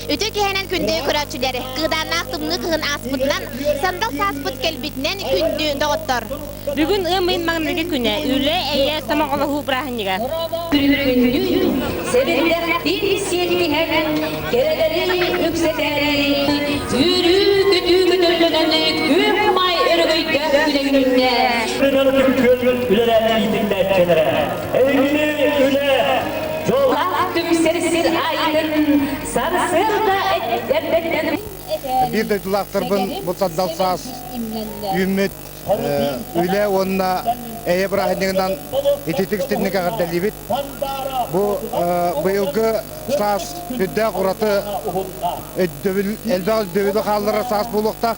Үтүө киһинэн күндү көрөөччүлэр, кыыдааннаах тымныы кыһын ааспытынан, сандал сааспыт кэлбитинэн күндү доҕоттор! Бүгүн ыам ыйын маҥнайгы күнэ, үлэ, эйэ, сомоҕолоһуу бырааһынньыга. Күрүҥнүүн, сэбирдэхтиин сиэттиһэн, кэрэлэри үксэтээри, үөрүү-көтүү көтөллөнөн күөх маай өрөгөйдөөх күнэ үүннэ. Үлэлээн иитиллээччилэрэ, эйгини үлэ, дьол Түмсэр сир аайытын сарсыарда эрдэттэн Биир дойдулаахтарбын бу сандал саас үүммүт үлэ уонна эйэ бырааһынньыгынан ититик истинник эҕэрдэлиибит. Бу быйылгы саас үрдээх ураты өйдөбүл, элбэх өйдөбүлү хаалларар саас буолуохтаах.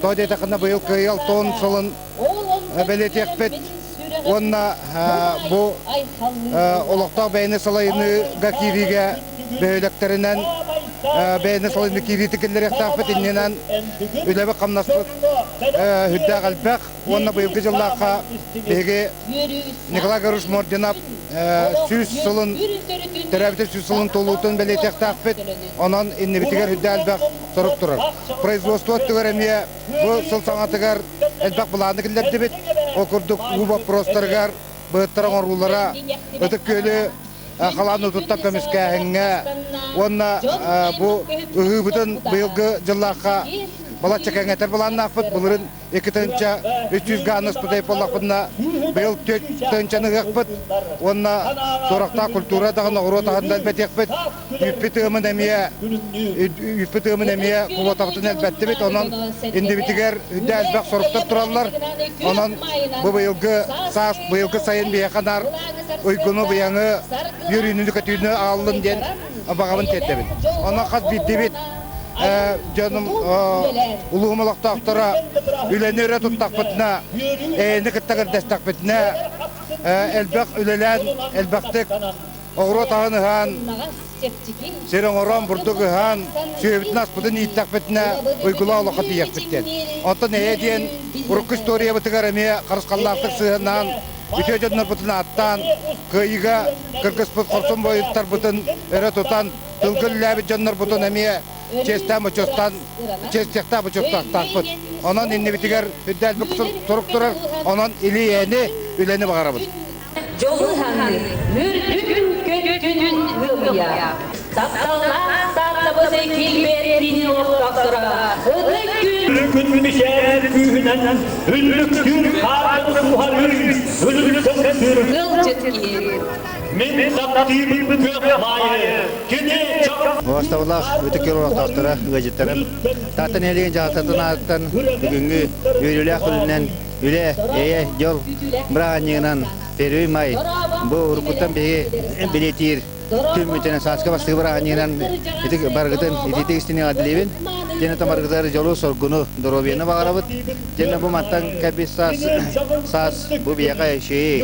Тоҕо диэтэххинэ быйыл Кыайыы 60 сылын бэлиэтиэхпит уонна бу олохтоох бэйэни салайыныыга киириигэ бөһүөлэктэринэн бэйэни салайыныы киириитин киллэриэхтээхпит иннинэн үлэбит-хамнаспыт сүрдээх элбэх уонна быйылгы дьыллаахха биһиги Николай Гаврилович Мординов 100 сылын төрөөбүтэ 100 сылын туолуутун бэлиэтиэхтээхпит. Онон иннибитигэр сүрдээх элбэх сорук турар. Производство өттүгэр эмиэ бу сыл саҥатыгар элбэх былааны киллэрдибит. Ол курдук уу боппуруостарыгар быһыттар оҥоруулара Ытык Күөлү халаан уутуттан көмүскээһиҥҥэ уонна бу ыһыыбытын быйылгы дьыллаахха балачча кэҥэтэр былааннаахпыт. Былырын 2300 гааны ыспытай буоллахпытына, быйыл 4 тыһыынчаны ыһыахпыт уонна туорахтаах культура даҕаны оҕуруот аһын да элбэтиэхпит. Үүппүт ыамын эмиэ үүппүт ыамын эмиэ кубуотабытын элбэттибит. Онон иннибитигэр үрдэ элбэх соруктар тураллар. Онон бу быйылгы саас, быйылгы сайын биһиэхэ наар уйгуну, быйаҥы, үөрүүнү-көтүүнү аҕаллын диэн баҕабын тиэрдэбин. Онон хас биирдиибит дьонум улууһум олохтоохторо үлэни өрө туттахпытына, эйэни кытта кырдэстэхпитинэ, элбэх үлэлээн, элбэхтик оҕуруот аһын ыһан, сир оҥорон, бурдук ыһан, сүөһүбүтүн-аспытын ииттэхпитинэ уйгулаах олоххо тиийиэхпит диэн. Оттон эйэ диэн урукку историябытыгар эмиэ харысхаллаахтык сыһыаннаан, үтүө дьоннорбутун ааттаан, кыайыыга кыргыспыт хорсун буойуттарбытын өрө тутан, тылга үлэлээбит дьоннорбутун эмиэ чиэстээн-бочуоттаан чиэстиэхтээх-бочуоттаахтаахпыт. Онон иннибитигэр үрдээлбит сорук турар, онон илии-эйэни, үлэни баҕарабын. Дьолу-хаҥы, мүрдүн-көттүн ыамыйа, тапталлаах Тааттабыт килбиэрдиин олохтоохторо ытык күн Күн мишээр күүһүнэн үллүктүүр хаарын сууһарыы үллүктүүр ыалдьыт киһи. Мин таптыырым күөх маайы кини Бастабылаах ытык күөл олохтоохторо, ыалдьыттарым Таатта нэһилиэгин дьаһалтатын аатыттан бүгүҥҥү үөрүүлээх күнүнэн үлэ, эйэ, дьол бырааһынньыгынан Первый май бу уруккуттан биһиги билиэтиир күммүтүнэн сааскы бастакы бырааһынньыгынан ити барыгытын итиитик истиҥник эҕэрдэлиибин. Диэн барыгытыгар дьолу-соргуну, доруобуйаны баҕарабыт. Диэн бу мантан кэлбит саас саас бу биһиэхэ үчүгэй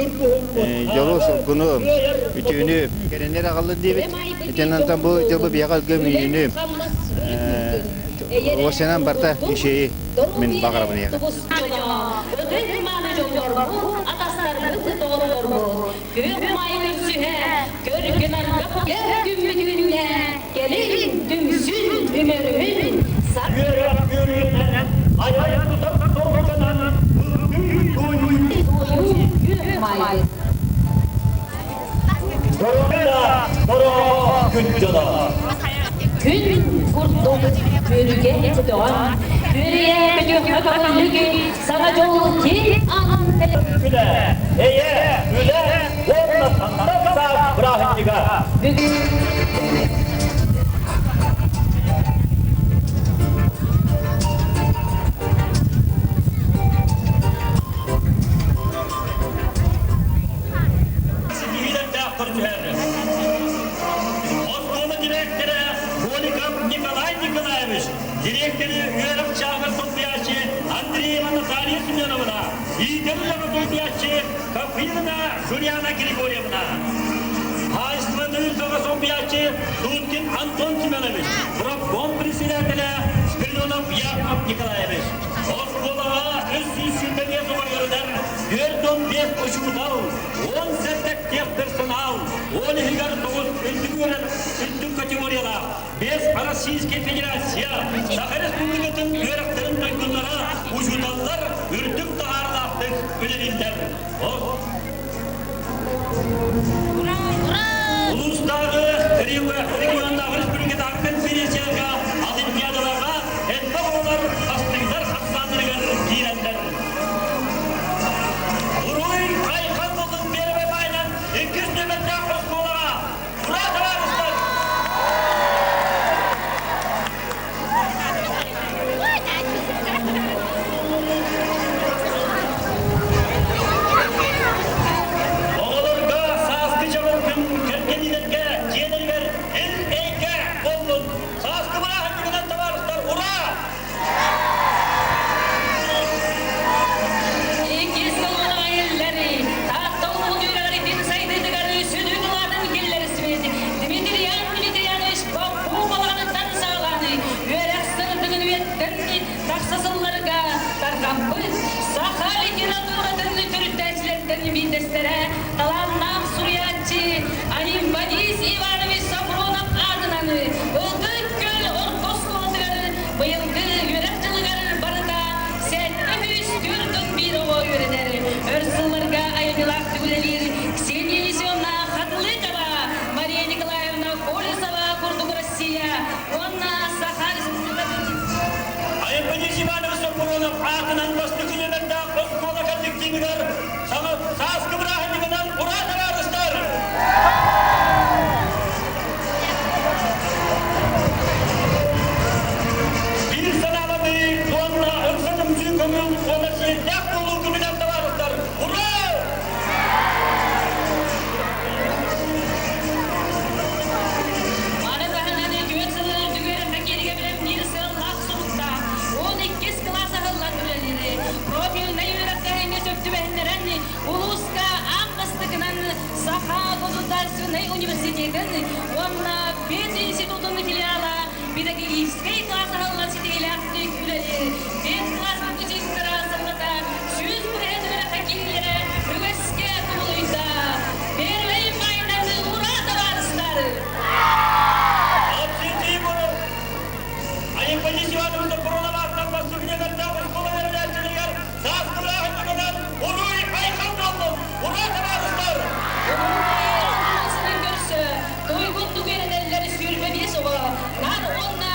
дьолу-соргуну, үтүөнү кэрэннэр аҕаллын диэбит. Итинэн бу дьыл бу биһиэхэ өлгөм үүнүүнү уосанан барыта үчүгэйи мин баҕарабын эйиэхэ. Ытык мааны дьоннорбут, атастарбыт, доҕотторбут, күөх маай көрсүһэ, көргө-нарга күммүтүннэ, кэлин түмсүн, үмүрүһүн, Үөрэх үөрүйэнэн айан тутар толканан ылгый туойуу күөх маай. Дорога, дорога күн дьоно. Күн курдук күөлүгэ көтөҕөн, күөрүйэ көтүөххэ көҥүллүк, саҥа дьол киэҥ аан Күнэ, эйэ, үлэ уонна сандал саас бырааһынньыга. Бүгүн Ситиһиилэрдээх көрүһэр. Оскуола дириэктэрэ Голиков Николай Николаевич, дириэктэри үөрэх чааһыгар солбуйааччы Андреева Наталья Семеновна, иитэр үлэҕэ солбуйааччы Каприлина Жульяна Григорьевна, хаһаайыстыбаны үлэҕэ солбуйааччы Дудкин Антон Семенович, профком председателэ Спиридонов Яков Николаевич. Оскуолаҕа 325 оҕо үөрэнэр, 4 45 учуутал, 17 техперсонал, ол иһигэр 9 үрдүк үөрэх үрдүк категориялаах, 5 Российскай Федерация, Саха Республикатын үөрэхтэрин туйгуннара учууталлар үрдүк таһаарыылаахтык үлэлииллэр. Улуустааҕы регионнааҕы республикатааҕы конференцияларга, олимпиадаларга элбэх оҕолор бастыҥнар ахсааннарыгар киирэллэр. Уруй айхан буоллун первый майынан иккис нүөмэрдээх оскуолаҕа! Ура, табаарыстар! Оҕолорго сааскы дьоһун күн кэргэнилэргэ дьиэлэригэр ил-эйгэ буоллун! Сааскы бырааһынньыгынан табаарыстар, ура! Иккис сыллаах иһиллэри, Таатта улууһун үөрэҕиритин сайдыытыгар сүдү кылаатын киллэрсибит Дмитриан Дмитрианович Попов балаҕаныттан саҕалаан үөрэх сырдыгын үйэттэн тахса сылларга тарҕаммыт саха литературатын төрүттээччилэртэн биирдэстэрэ талааннаах суруйааччы Анемподист Иванович Софронов аатынан Ытык Күөл орто оскуолатыгар быйылгы үөрэх дьылыгар барыта 741 оҕо үөрэнэр. Өр сылларга айымньылаахтык үлэлиир Ксения Елисеевна Хатылыкова, Мария Николаевна Колесова курдук Россия уонна Саха Республикатын Айымньы Иванович Соппуруонов аатынан бастакы нүөмэрдээх оскуола коллективыгар саҥа сааскы бырааһынньыгынан ура табаарыстар! Биир санааланыы уонна ыкса түмсүү көҥүл уонна сиэрдээх буолуу күнүнэн табаарыстар! Ура! Маны таһынан үтүө сылы үрдүгэр хоккейга бэлэмниир сыаллаах суруктаах 12 кылаас аһыллан үлэлиир. Профильнай үөрэхтээһиҥҥэ сөп түбэһиннэрэн улууска аан бастакынан Саха государственнай университетын уонна пединститутун филиала педагогическай кылаас аһыллан ситиһиилээхтик үлэлиир. Педкласс выпускниктара сыллата 100% үөрэххэ киирэллэрэ үгэскэ кубулуйда. Первый майнаны ура табаарыстар! Айымньы Ивановна Куруноваттан бастыгынердэ оскуола үөрэнээччилэригэр сааскылааһынньыгынан уруй айхан буоллун! Ура, табаарыстар! Сылын көрсө туйгундук үөрэнэллэр 25 оҕо, наар уонна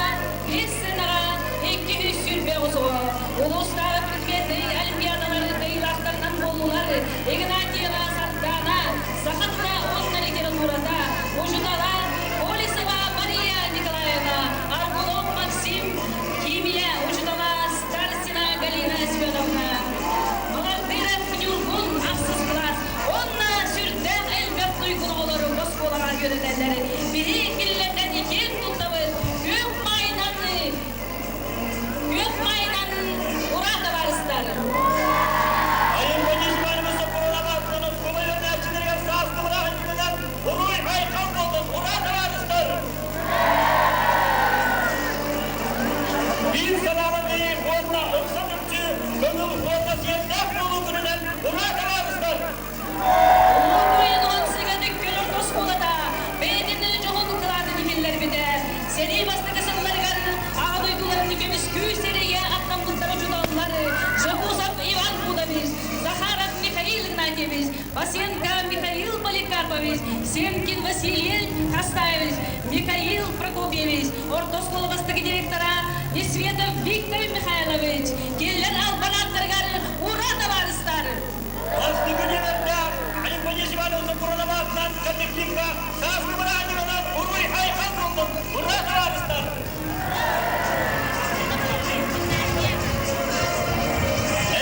биэс сыанаҕа 225 оҕо. Улуустааҕы предметнэй олимпиадалары кыайыылаахтарынан буоллулар Игнатьева Сардана, саха тыла уонна литературата, учуутала Колесова Мария Николаевна, Аргунов Максим, химия учуутала Старостина Галина Семеновна, Малардыров Ньургун ахсыс кылаас уонна сүрдээх элбэх туйгун оҕолору оскуолаҕа үөрэтэллэр. Биһи кинилэртэн киэн туттабыт, күөх маайынан күөх маайынан ура табаарыстар! Айымньы Ивановна Соппуруноваттан оскуола үөрэнээччилэригэр сааскылааһынньыгынан уруй айхан буоллун! Ура, табаарыстар! Биир санааланыы уонна ыкса түмсүү көҥүл уонна сиэрдээх буолуу күнүнэн ура, табаарыстар! Улуу Кыайыы уһансыыга Күөл орто оскуолата бэйэтин дьоһун кылаатын иһиллэрбитэ. Сэрии бастакы сылларыгар Аҕа дойдуларын көмүскүү сэриигэ аттаммыттар учууталлар Жакузов Иван Пудович, Захаров Михаил Игнатьевич, Васенко Михаил Поликарпович, Семкин Василий Хастаевич, Михаил Прокопьевич, орто оскуола бастакы директора Несветов Виктор Михайлович, кинилэр албан ааттарыгар ура табаарыстар! Бастакы нүөмэрдээх Айымньы Ивановна Куруноваттан коллективка сааскы бырааһынньыгынан уруй айхан буоллун! Ура, табаарыстар!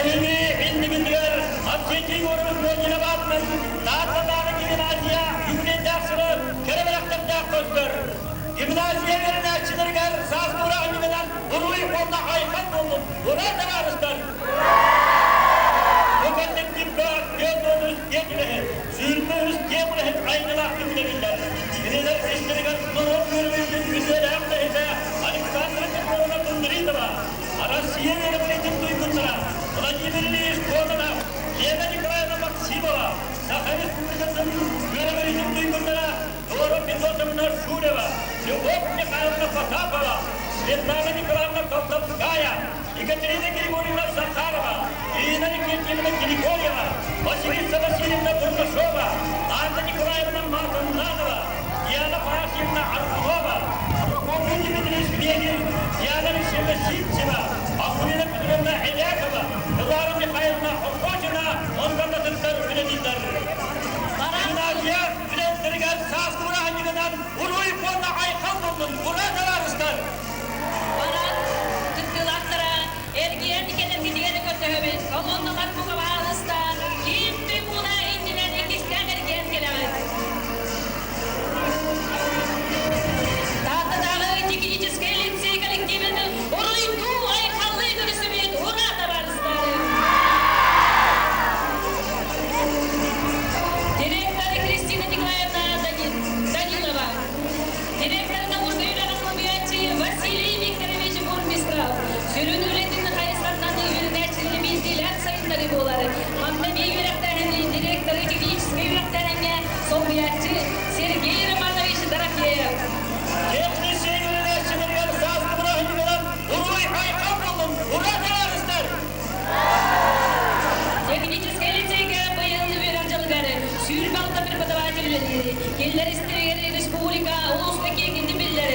Эһиги иннигитигэр Арсений Егорович Логиноваттан Тааттатааҕы гимназия юбилейдаах сылы кэрэ бэлэхтэрдээх көстөр. Гимназия үөрэнээччилэригэр сааскы бырааһынньыгынан уруй уонна айхан буоллун! Ура, табаарыстар! Бу коллективка 43 диэн үлэһит, 23 диэн үлэһит айымньылаахтык үлэлииллэр. Кинилэр истэригэр норуот үөрүүтүн үтүөлээх үлэһитэ Александра Петровна Кундритова, Россия үөрэхтиитин туйгуннара Владимир Ильич Кононов, Лена Николаевна Республикатын үөрэҕириитин туйгуннара Дора Федотовна Шурева, Любовь Михайловна Потапова, Светлана Николаевна Колтовская, Екатерина Григорьевна Захарова, Ирина Никитьевна Григорьева, Василиса Васильевна Бурнашова, Анна Николаевна Мартыннанова, Диана Пафьевна Аргунова, Прокопий Дмитриевич Бегин, Диана Алексеевна Сивцева, Акулина Петровна Элякова, Клара Михайловна Охотина онтон үлэлииллэр. Гимназия үлэһиттэригэр сааскы бырааһынньыгынан уруй уонна айхал буоллун, ура табаарыстар! Парад кыттыылаахтара эргийэн кэлэргитигэр көрдөһөбүт. Колонналар бука баһаалыста киин трибуна иннинэн иккистээн эргийэн кэлэҕит. Тааттатааҕы техническэй лицей коллективин уруйдуу айхаллыы көрүсүбүт ура табаарыстары! Директор Кристина Николаевна Данилова, директор научнай үөрэҕин солбуйааччы Василий Викторович Бурмистров сүрүн үлэтин хайысхатынан үөрэнээччилэри биирдиилээн сайыннарыы буолар. Манна эмиэ үөрэхтээһин директоры техническэй үөрэхтээһиҥҥэ солбуйааччы Сергей Романович Дорофеев. Техническэй үөрэнээччилэригэр сааскы бырааһынньыгынан уруй айхал буоллун, ура табаарыстар! Техническэй лицейгэ быйыл үөрэх дьылыгар 26 преподаватель үлэлиир. Кинилэр истэригэр республика улууска киэҥ биллэр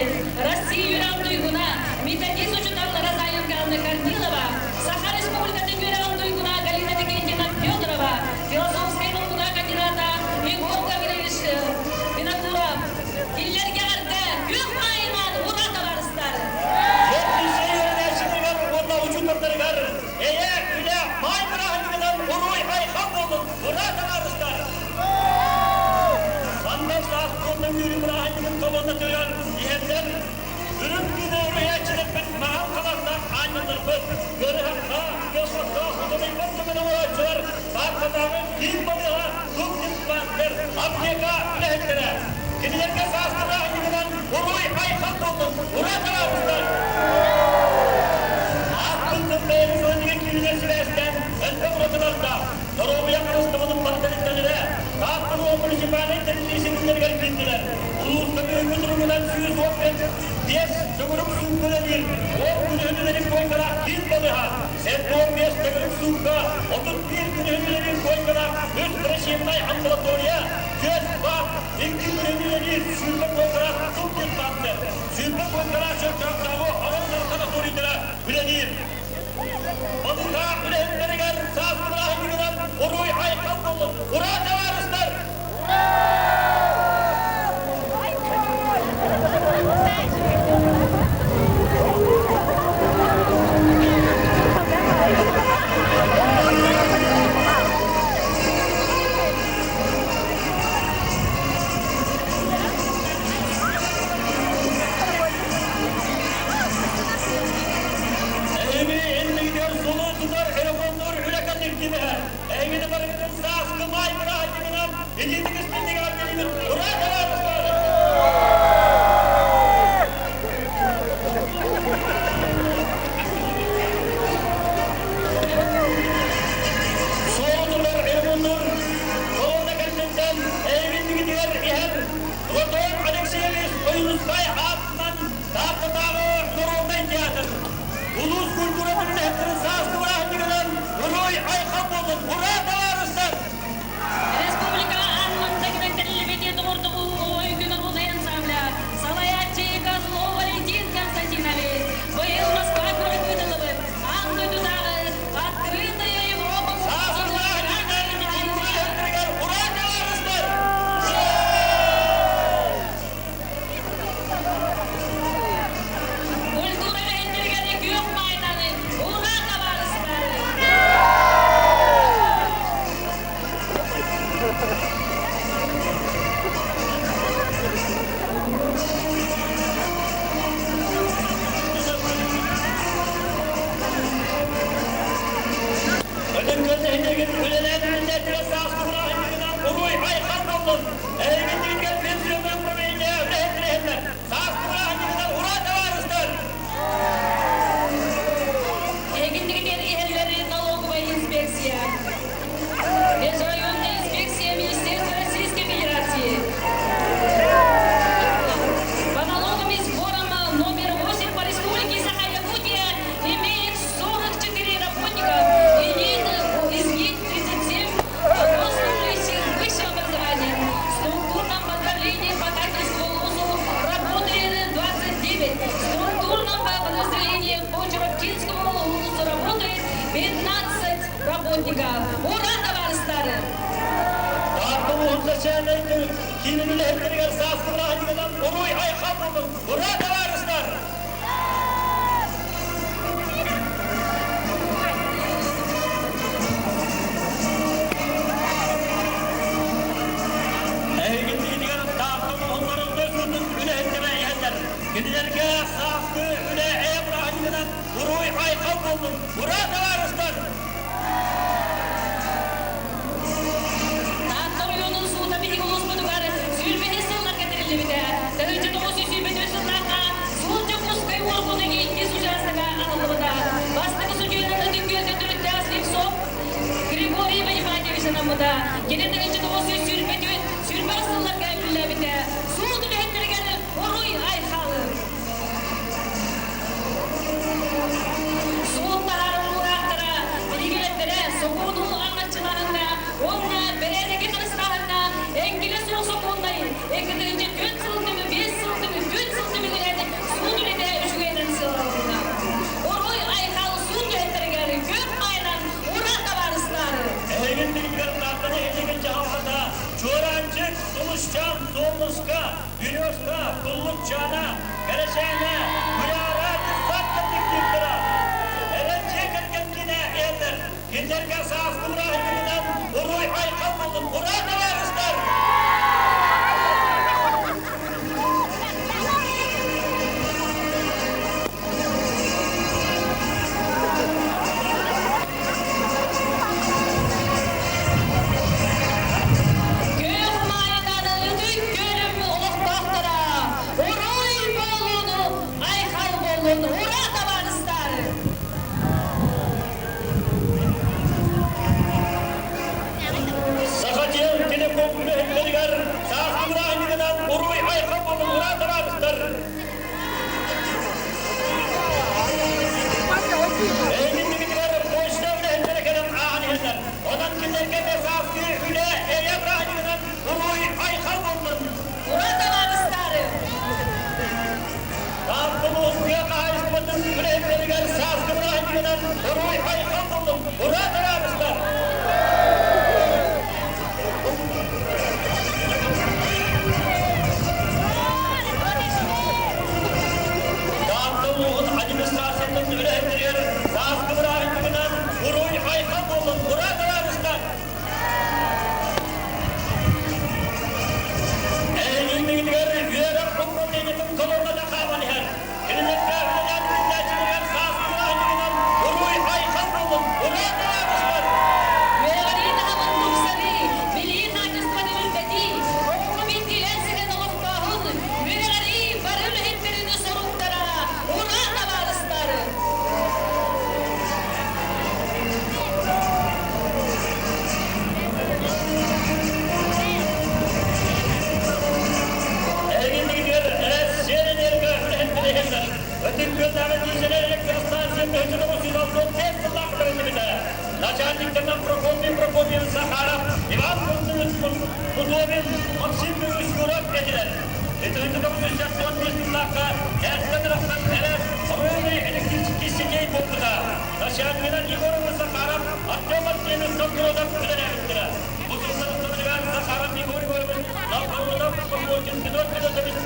Россия үөрэҕин туйгуна, методист учуутал Розалия Михайловна Корнилова, Саха Республикатын үөрэҕин туйгуна Галина Викентьевна Федорова, философскай наука кандидата Егор Гаврилович Винокуров. Кинилэргэ эҕэрдэ күөх маайынан ура табаарыстар! Техническэй үөрэнээччилэригэр уонна учууталларыгар эйэ, үлэ, маай бырааһынньыгынан уруй айхал буоллун, ура табаарыстар! Сандал саас уонна үөрүү бырааһынньыгын колонна төлөөн иһэллэр. Үрүҥ күнү уруйааччыларбыт маҕан халааттаах аанньалларбыт, ыарыһахха, кыаммакка хотонойбот көмөнү оҥорооччулар, Тааттатааҕы киин балыыһа, тубдиспансер, аптека үлэһиттэрэ. Кинилэргэ сааскы бырааһынньыгынан уруй-айхал буоллун, ура табаарыстар! Ааспыт сыл бэйэни сылын кииринэн сибээстээн элбэх уратылардаах, доруобуйа харыстабылын бары тэрилтэлэрэ Таатта муниципальнай тэриллии ситимнэригэр киирдилэр. Улууска бүгүҥҥү туругунан 115 төгүрүк суукка үлэлиир, 10 күн үлэлиир куойкалаах киин балыыһа, 75 төгүрүк суукка 31 күн үлэлиир куойкалаах үс врачебнай амбулатория, түөрт баах, икки күн үлэлиир 20 куойкалаах субдиспансер, 20 куойкалаах Чөркөөхтөөҕү оҕо санаторийдара үлэлиир. Балыыһа үлэһиттэригэр сааскы бырааһынньыгынан уруй-айхал буоллун! Ура, табаарыстар! Эһиги иннигитигэр сулу тутар телефоннуур үлэ коллективэ, эһигини барыгытын сааскы маай бырааһынньыгынан итиитик истинник эҕэрдэлиибит! Ура, табаарыстар! Суолу тутар телефоннуур колонна кэнниттэн эһиги иннигитигэр иһэр Платон Алексеевич Ойуунускай аатынан Тааттатааҕы норуодунай театр улуус культуратын үлэһиттэрин сааскы бырааһынньыгынан уруй айхал буоллун! Ура, табаарыстар! Республика аннынан тэриллибит доҕордоһуу өйгүн норуодунай ансамбля салайааччы Козлов Валентин Константинович быйыл Москва куорат ыытыллыбыт аан дойдутааҕы Открытая Европа Сааскы бырааһынньыгынан культура үлэһиттэригэр ура, табаарыстар! Культура үлэһиттэригэр күөх маайданы ура, табаарыстар! Өлөн көрдөһүнэгин үлэлээн үлэлээтилэр сааскы бырааһынньыгынан уруй айхал буоллун! Эһигин дьиҥэр пенсионнай управление үлэһиттэрэ сааскы бырааһынньыгынан ура, табаарыстар! Эһигиннигитигэр иһэллэр налоговая инспекция. Межрайонная инспекция Министерства России. Ура табаарыстары! Таатта улууһун социальнай киинин үлэһиттэригэр сааскы бырааһынньыгынан уруй айхал буоллун! Ура табаарыстар! Эһигитигэр Таатта улууһун суутун үлэһиттэрэ иһэллэр. Кинилэргэ сааскы үлэ эйэ бырааһынньыгынан уруй айхал буоллун! Ура табаарыстар! Таатта оройуонун суута биһиги улууспутугар сүүрбэһис сылларга тэриллибитэ. 1924 сыллаахха суут Дьокуускай уоргунун иккис учаастага аһыллыбыта. Бастакы судьуйанан Ытык Күөлгэ төрүттээх Слепцов Григорий Вонифатьевич анаммыта. Кини 1924 сүүрбэҕис сылларга үлэлээбитэ. Суут үлэһиттэригэр уруй айхал! Суут таһаарар уураахтара, билигилэттэрэ сокуону аҥаччылааһыҥҥа уонна бэрээдэги харыстааһыҥҥа эҥкилэ суох сокуоннай 2 4 сыл түмү 5 сыл түмү 4 сыл түмүгүнэн суут үлэтэ үчүгэйинэн сыаналанна. Уруй айхал суут үлэһиттэригэр күөх маайынан ура табаарыстар! Эһигин билигэр Тааттаны эһигин дьаһалҕата Чуораанчык, Сулусчаан, Солнышко, Березка, Туллукчаана, Кэрэчээнэ, Туйаара дьыссаат коллективтара эрэл дьиэ кэргэҥҥинэ иһэллэр. Кинилэргэ сааскы бырааһынньыгынан уруй-айхал буоллун! Ура, табаарыстар! Күөх маайынан ытык күөлүм олохтоохторо, уруй буолууну, айхал буоллун, ура табаарыстар! Саха дьиэл телеком үлэһиттэригэр сааскы бырааһынньыгынан уруй-айхал буоллун! Ура, табаарыстар! Эйигиннигитигэр почта үлэһиттэрэ кэлэн ааһан иһэллэр. Онон кинилэргэ эмиэ сааскы үлэ эйэ бырааһынньыгынан уруй-айхал буоллун! Ура табаарыстары! Таатта улууһун тыа хаһаайыстыбатын үлэһиттэригэр сааскы бырааһынньыгынан уруй-айхал буоллун! Ура, табаарыстар! Таатта улууһун администрациятын үлэһиттэригэр сааскы бырааһынньыгынан уруй-айхал буоллун! Ура, табаарыстар! Эһигиннигитигэр үөрэх управлениетын колонната хааман иһэр. Кинилэргэ үлэлээн иитээччилэригэр сааскы бырааһынньыгынан уруй-айхал буоллун! Ура, табаарыстар! Үөрэҕирии таһымын тупсарыы, билии хаачыстыбатын үрдэтии, оҕоҕо биирдиилээн сыһыан олохтооһун, үөрэҕирии бары үлэһиттэрин соруктара, ура, табаарыстар! Эһигиннигитигэр Россия-Энерго үлэһиттэрэ иһэллэр. Ытык Күөллээҕи дизель электростанция 1965 сыллаах тэриллибитэ. Начальниктарынан Прокопий Прокопьевич Захаров, Иван Кузьмич Кудовин, Максим Юров этилэр. 1975 сыллаахха Эрсэн эрэ Румый электрический сетей буолбута. Начальнигынан Егор Захаров, Артем Артемьев Новгородов үлэлээбиттэрэ. Бу сыллар Захаров Егор Егорович, Новгородов Похотин Федот Федотович,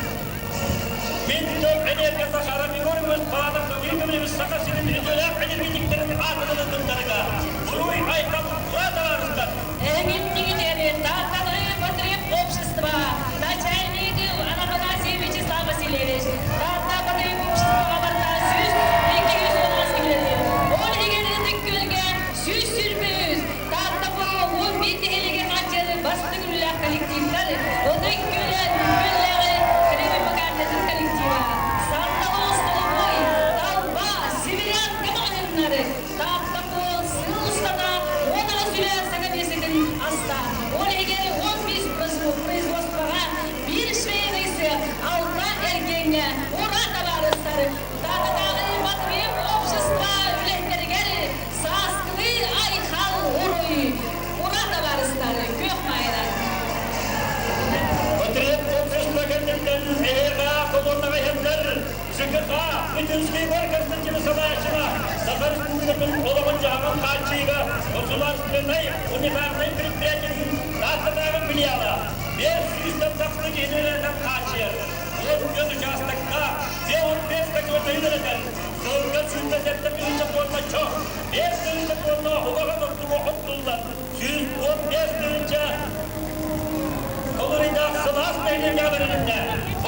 Минтов энергия Захаров Егорович, Павлов Викторович Саха сирин үтүөлээх энергетиктерин аатынан ылбыттарыга Уруй айхал ура табаарыстар! Эһигиннигитигэр Тааттаны потребобщество начальник Афанасий Вячеслав Васильевич, Таатта потребобществоҕа барыта 100 210 киһилэри, ол иһигэр Ытык Күөлгэ 123, Таатта 11 нэһилиэгэ хааччыйар бастыҥ үлэлээх коллективтар, Ытык Күөлэ Күөллээҕи хлебопекарнятын коллектива, Сандал остолобуой, Талба, Северянка маҕаһыыннары, Таатта сыл устата 10 унитарнай предприятиетын Тааттатааҕы филиала 500-тэн тахса киһини үлэлэтэн хааччыйар. 14 учаастакка 55 котельнай үлэлэтэн, сылга 107 тыһыынча туонна чох, 5 тыһыынча туонна убаҕас оттуга оттуллар, 115 тыһыынча Колоридаах сылаас нэһилиэгэ бэрилиннэ.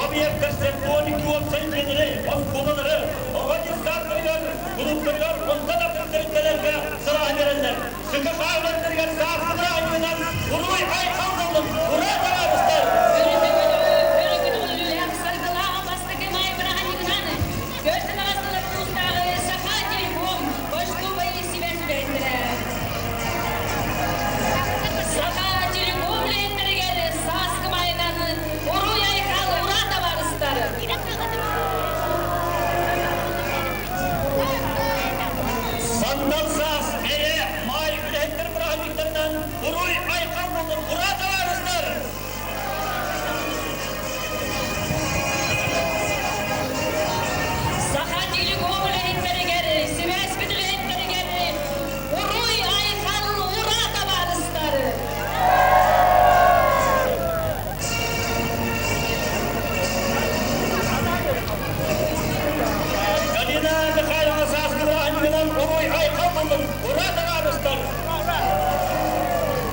Объектар 72 уопсай дьиэлэри, оскуолалары, оҕо детсадтарыгар, кулууптарыгар, онтон атын тэрилтэлэргэ сылааһы биэрэллэр. Сыка хааллардарыгар сааскы бырааһынньыгынан уруй-айхал буоллун! Ура, табаарыстар! Өрө саргылаах бастакы маай бырааһынньыгынан көс аҕастылар улуустааҕы Саха телефон почтовай сибээс үлэһиттэрэ. Саха телеком үлэһиттэригэр сааскы маайынан уруй-айхал ура табаарыстар! Сандал саас, эйэ, маай үлэһиттэр бырааһынньыктарынан уруй-айхал буоллун! Ура, табаарыстар! Саха телеком үлэһиттэригэр, сибээспит үлэһиттэригэр уруй-айхал ура табаарыстар! Галина Михайловна сааскы бырааһынньыгынан уруй-айхал буоллун! Ура, табаарыстар!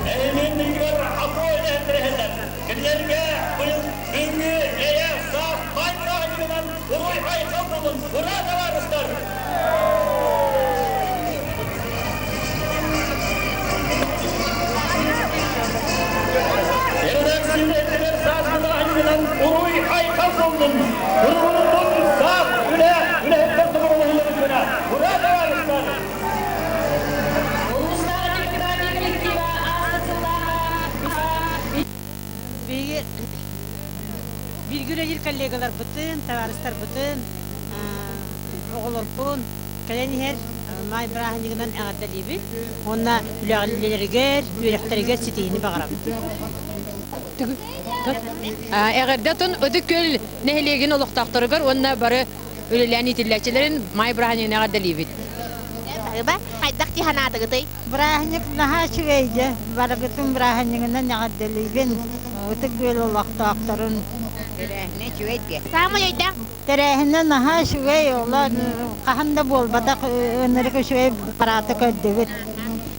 Эһиги иннигэр АПО үлэһиттэрэ иһэллэр. Кинилэргэ быйыл бүгүҥҥү эйэ саас маай бырааһынньыгынан уруй-айхал буоллун! Ура, табаарыстар! Редакция үлэһиттэригэр саас бырааһынньыгынан уруй-айхал буоллун! Туругурдун саас үлэ үлэһиттэр сомоҕолоһууларын күнэ! Ура, табаарыстар! Улуустааҕы демократия коллектива ааспыт сыллааҕы Биһиги бииргэ үлэлиир коллегаларбытын, табаарыстарбытын, оҕолорбун кэлэн иһэр маай бырааһынньыгынан эҕэрдэлиибит уонна үлэлэригэр, үөрэхтэригэр ситиһиини баҕарабыт. Эҕэрдэ отун Ытык Күөл нэһилиэгин олохтоохторугар уонна бары үлэлээн иитиллээччилэрин маай бырааһынньыгынан эҕэрдэлиибит. Баһыыба, хайдах дии санаатыгытый? Бырааһынньык наһаа үчүгэй дьэ. Барыгытын бырааһынньыгынан эҕэрдэлиибин. Ытык Күөл олохтоохторун. Тэрээһинэ үчүгэй диэ. Саамай өйдөөх. Тэрээһинэ наһаа үчүгэй, олор хаһан да буолбатах ынырык үчүгэй парааты көрдүбүт.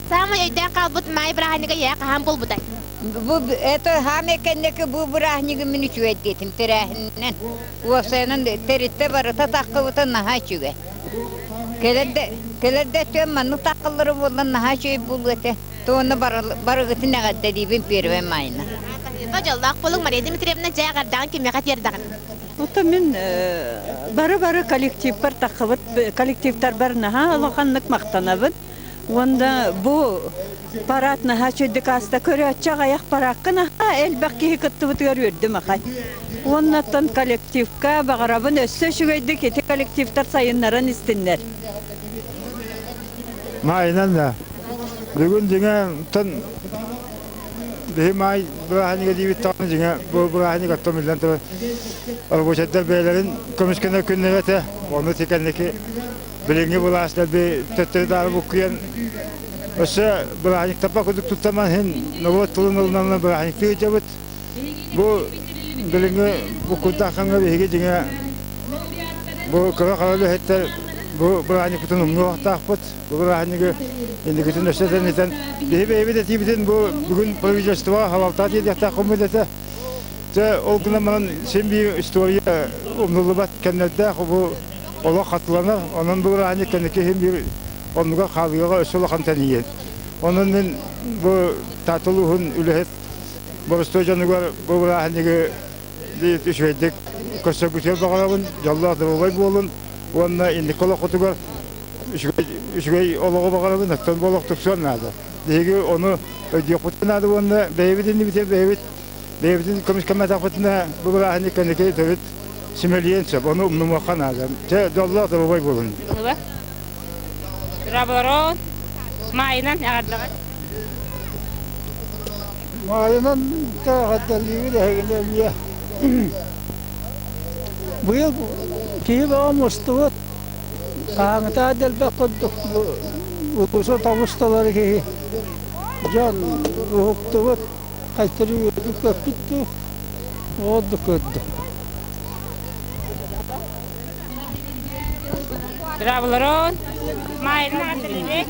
Саамай өйдөөн хаалбыт маай бырааһынньыга ийэ хаһан буолбутай? Бу это хаамай кэнники бу бырааһынньыгы мин үчүгэй диэтим тэрээһининэн. Уопсайынан тэрилтэ барыта таххыбыта наһаа үчүгэй. Кэлэр да өттүгэр маннык таххаллара буоллар наһаа үчүгэй буолуо этэ. То уонна барыгытын эҕэрдэлиибин Первай Майна. Баһыыба дьоллоох буолуҥ Мария Дмитриевна дьэ эҕэрдэҕин кимиэхэ тиэрдэҕин? Оттон мин бары-бары коллективпар таххыбыт коллективтарбар наһаа улаханнык махтанабын. Уонна бу парад наһаа үчүгэйдик ааста. Көрөөччү аҕыйах параакка наһаа элбэх киһи кыттыбытыгар үөрдүм ахан. Уонна оттон коллективка баҕарабын өссө үчүгэйдик ити коллективтар сайыннаран истиннэр. Маайынан да. Бүгүн дьиҥэ тон биһи маай бырааһынньыга диибит даҕаны дьиҥэ бу бырааһынньык оттон биллэн турар рабочайдар бэйэлэрин көмүскэнэр күннэрэ этэ. Ону ити кэнники Билиҥҥи былаастар би төттөрү-таары буккуйан өссө бырааһынньыктаппа курдук туттаман иһин норуот тылын ылынан бырааһынньыктыы сылдьабыт. Бу билиҥҥи буккуйдааххаҥҥа биһиги дьиҥэ бу кыра-хара үлэһиттэр бу бырааһынньыкпытын умнуохтаахпыт. Бу бырааһынньыгы инникитин өссө тэнитэн биһи бэйэбит этиибитин бу бүгүн правительствоҕа халалтаа тиэрдиэхтээхпит этэ. Дьэ ол гынан баран син биир история умнуллубат кэмнэрдээх бу олох хатыланар, онон бу бырааһынньык кэнники иһин биир оннугар хаалыаҕа өссө улахан тэнийиэн. Онон мин бу Таатта улууһун үлэһит боростуой дьонугар бу бырааһынньыгы үчүгэйдик көрсөргүтүгэр баҕарабын, дьоллоох доруобай буолун уонна инники олоххутугар үчүгэй, үчүгэй олоҕу баҕарабын, оттон бу олох тупсуон наада. Биһиги ону өйдүөхпүтүн наада уонна бэйэбит иннибитигэр бэйэбит бэйэбитин көмүскэммэтэхпитинэ бу бырааһынньык кэнники төрүт симэлийэн сөп, ону умнумуохха наада. Чэ, дьоллоох доруобай буолун. Раборон, маайынан эҕэрдэҕит. Маайынан эҕэрдэлиибит эһигини эмиэ. Быйыл киһи бөҕө мустубут. Хаһааҥҥытааҕар да элбэх курдук улуусу тоҕус толору киһи. Дьон уһуктубут, хайтары үөрдүк көппүт дуу, ордук көрдө. Браво, Майрын аҕаттарыгар.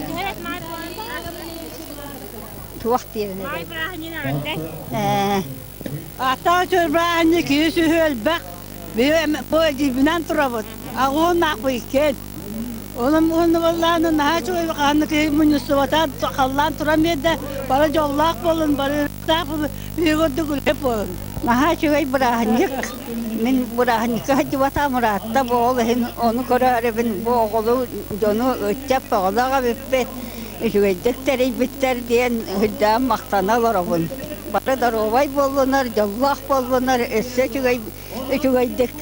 Туох диэбин Маай бырааһынньыгын аҕатта. Ата чөрбаанньы киһи сүһү элбэх. Бу эдьиийбинэн турабыт. Аҕуоннаахпыт иккиэн. Онон уонна буоллаҕына наһаа үчүгэй ханнык киһи мунньустубата халлаан туран биэрдэ. Бары дьоллоох буолун, бары биһиги курдук үлэһит буолун. Наһаа үчүгэй бырааһынньык. Мин бырааһынньыкка сылдьыбатаҕым ыраатта бу ол иһин ону көрөөрүбүн бу оҕолу дьону ыччат оҕолоох эбиппит үчүгэйдик тэрийбиттэр диэн үрдээн махтана олоробун. Бары доруобай буоллунар, дьоллоох буоллунар, өссө үчүгэй үчүгэйдик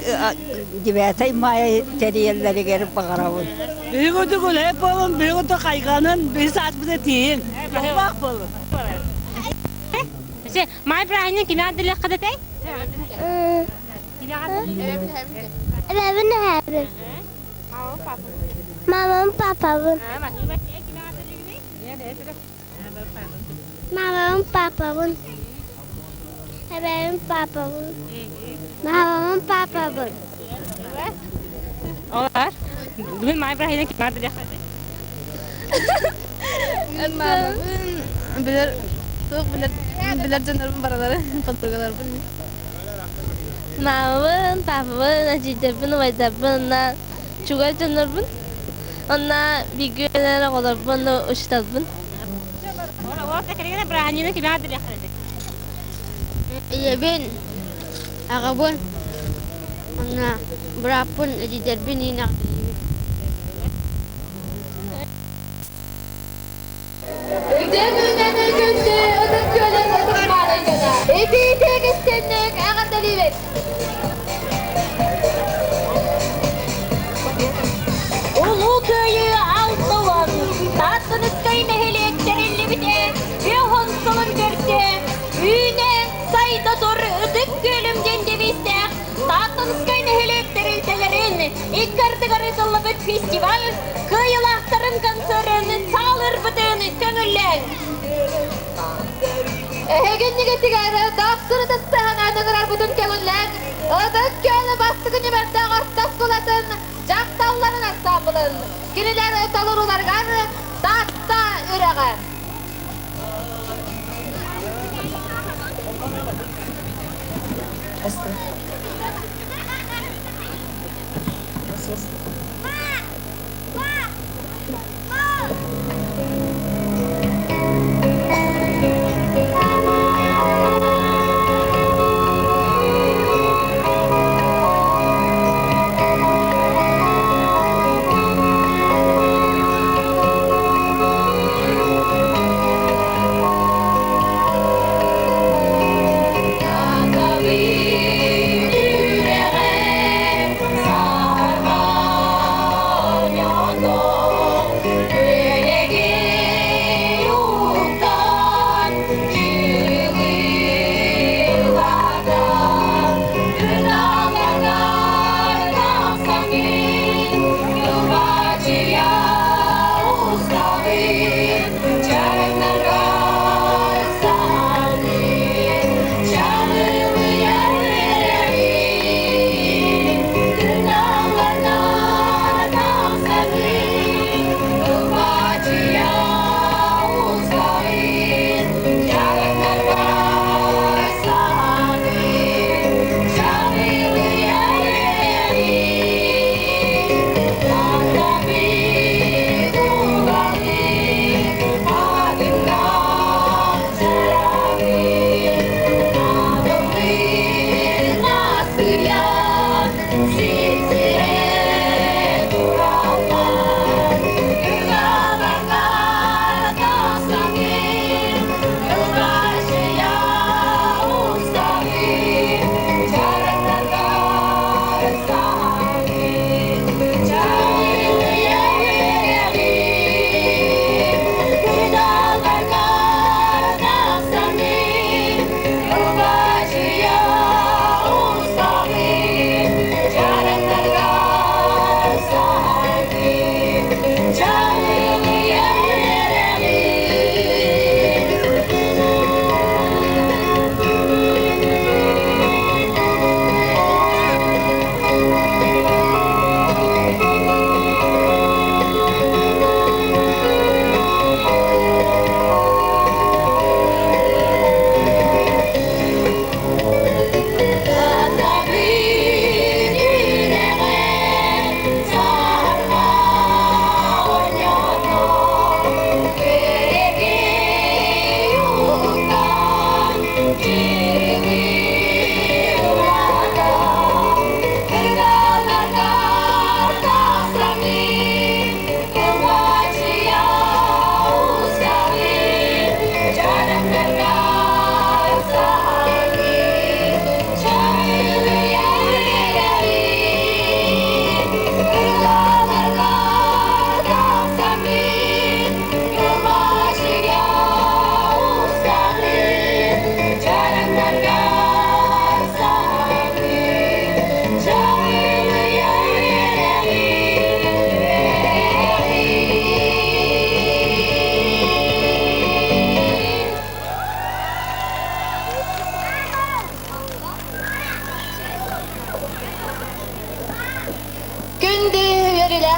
Девятай мая тэрийэллэригэр баҕарабын. Биһиги курдук үлэһит буолун, биһиги курдук хайҕанын, биһи сааспыта тиийин. Дьоллоох буолун. Маай бырааһынньык кими аадылыахха датай? Эбэбин эһээбин. Мамам папабын. Мамам папабын. Эбэбин папабын. Мамам папабын. Олар. Бүгүн маай бырааһынньык кими аадылыахха датай? Мамабын билэр туох билэр билэр дьоннорбун баралары подругаларбын. Мамабын, папабын, эдьиийдэрбин, убайдарбын, онно чугас дьоннорбун, онно бииргэ үөрэнэр оҕолорбун, учууталбын. Ийэбин, аҕабын, онно бырааппын, эдьиийдэрбин иин эҕэрдэлиибин. Үтүө күнүнэн күндү Ытык Күөлүн ытык мааны дьоно! Итиитик истинник эҕэрдэлиибит! Улуу Кыайыы 60 Тааттыныскай нэһилиэк тэриллибитэ 50 сылын көрсө үүнэ сайда тур Ытык Күөлүм диэн девизтээх Тааттыныскай нэһилиэк тэрилтэлэрин икки ардыгар ыытыллыбыт фестиваль кыайыылаахтарын концерын саалырбытын көҥүллээҥ. Эһигиннигитигэр дохсун ытыстаһынан ыҥырарбытын көҥүллээҥ. Ытык Күөл бастакы нүмэрдээх орто оскуолатын дьахталларын ансаамбылын кинилэр толорууларыгар Таатта үрэҕэ.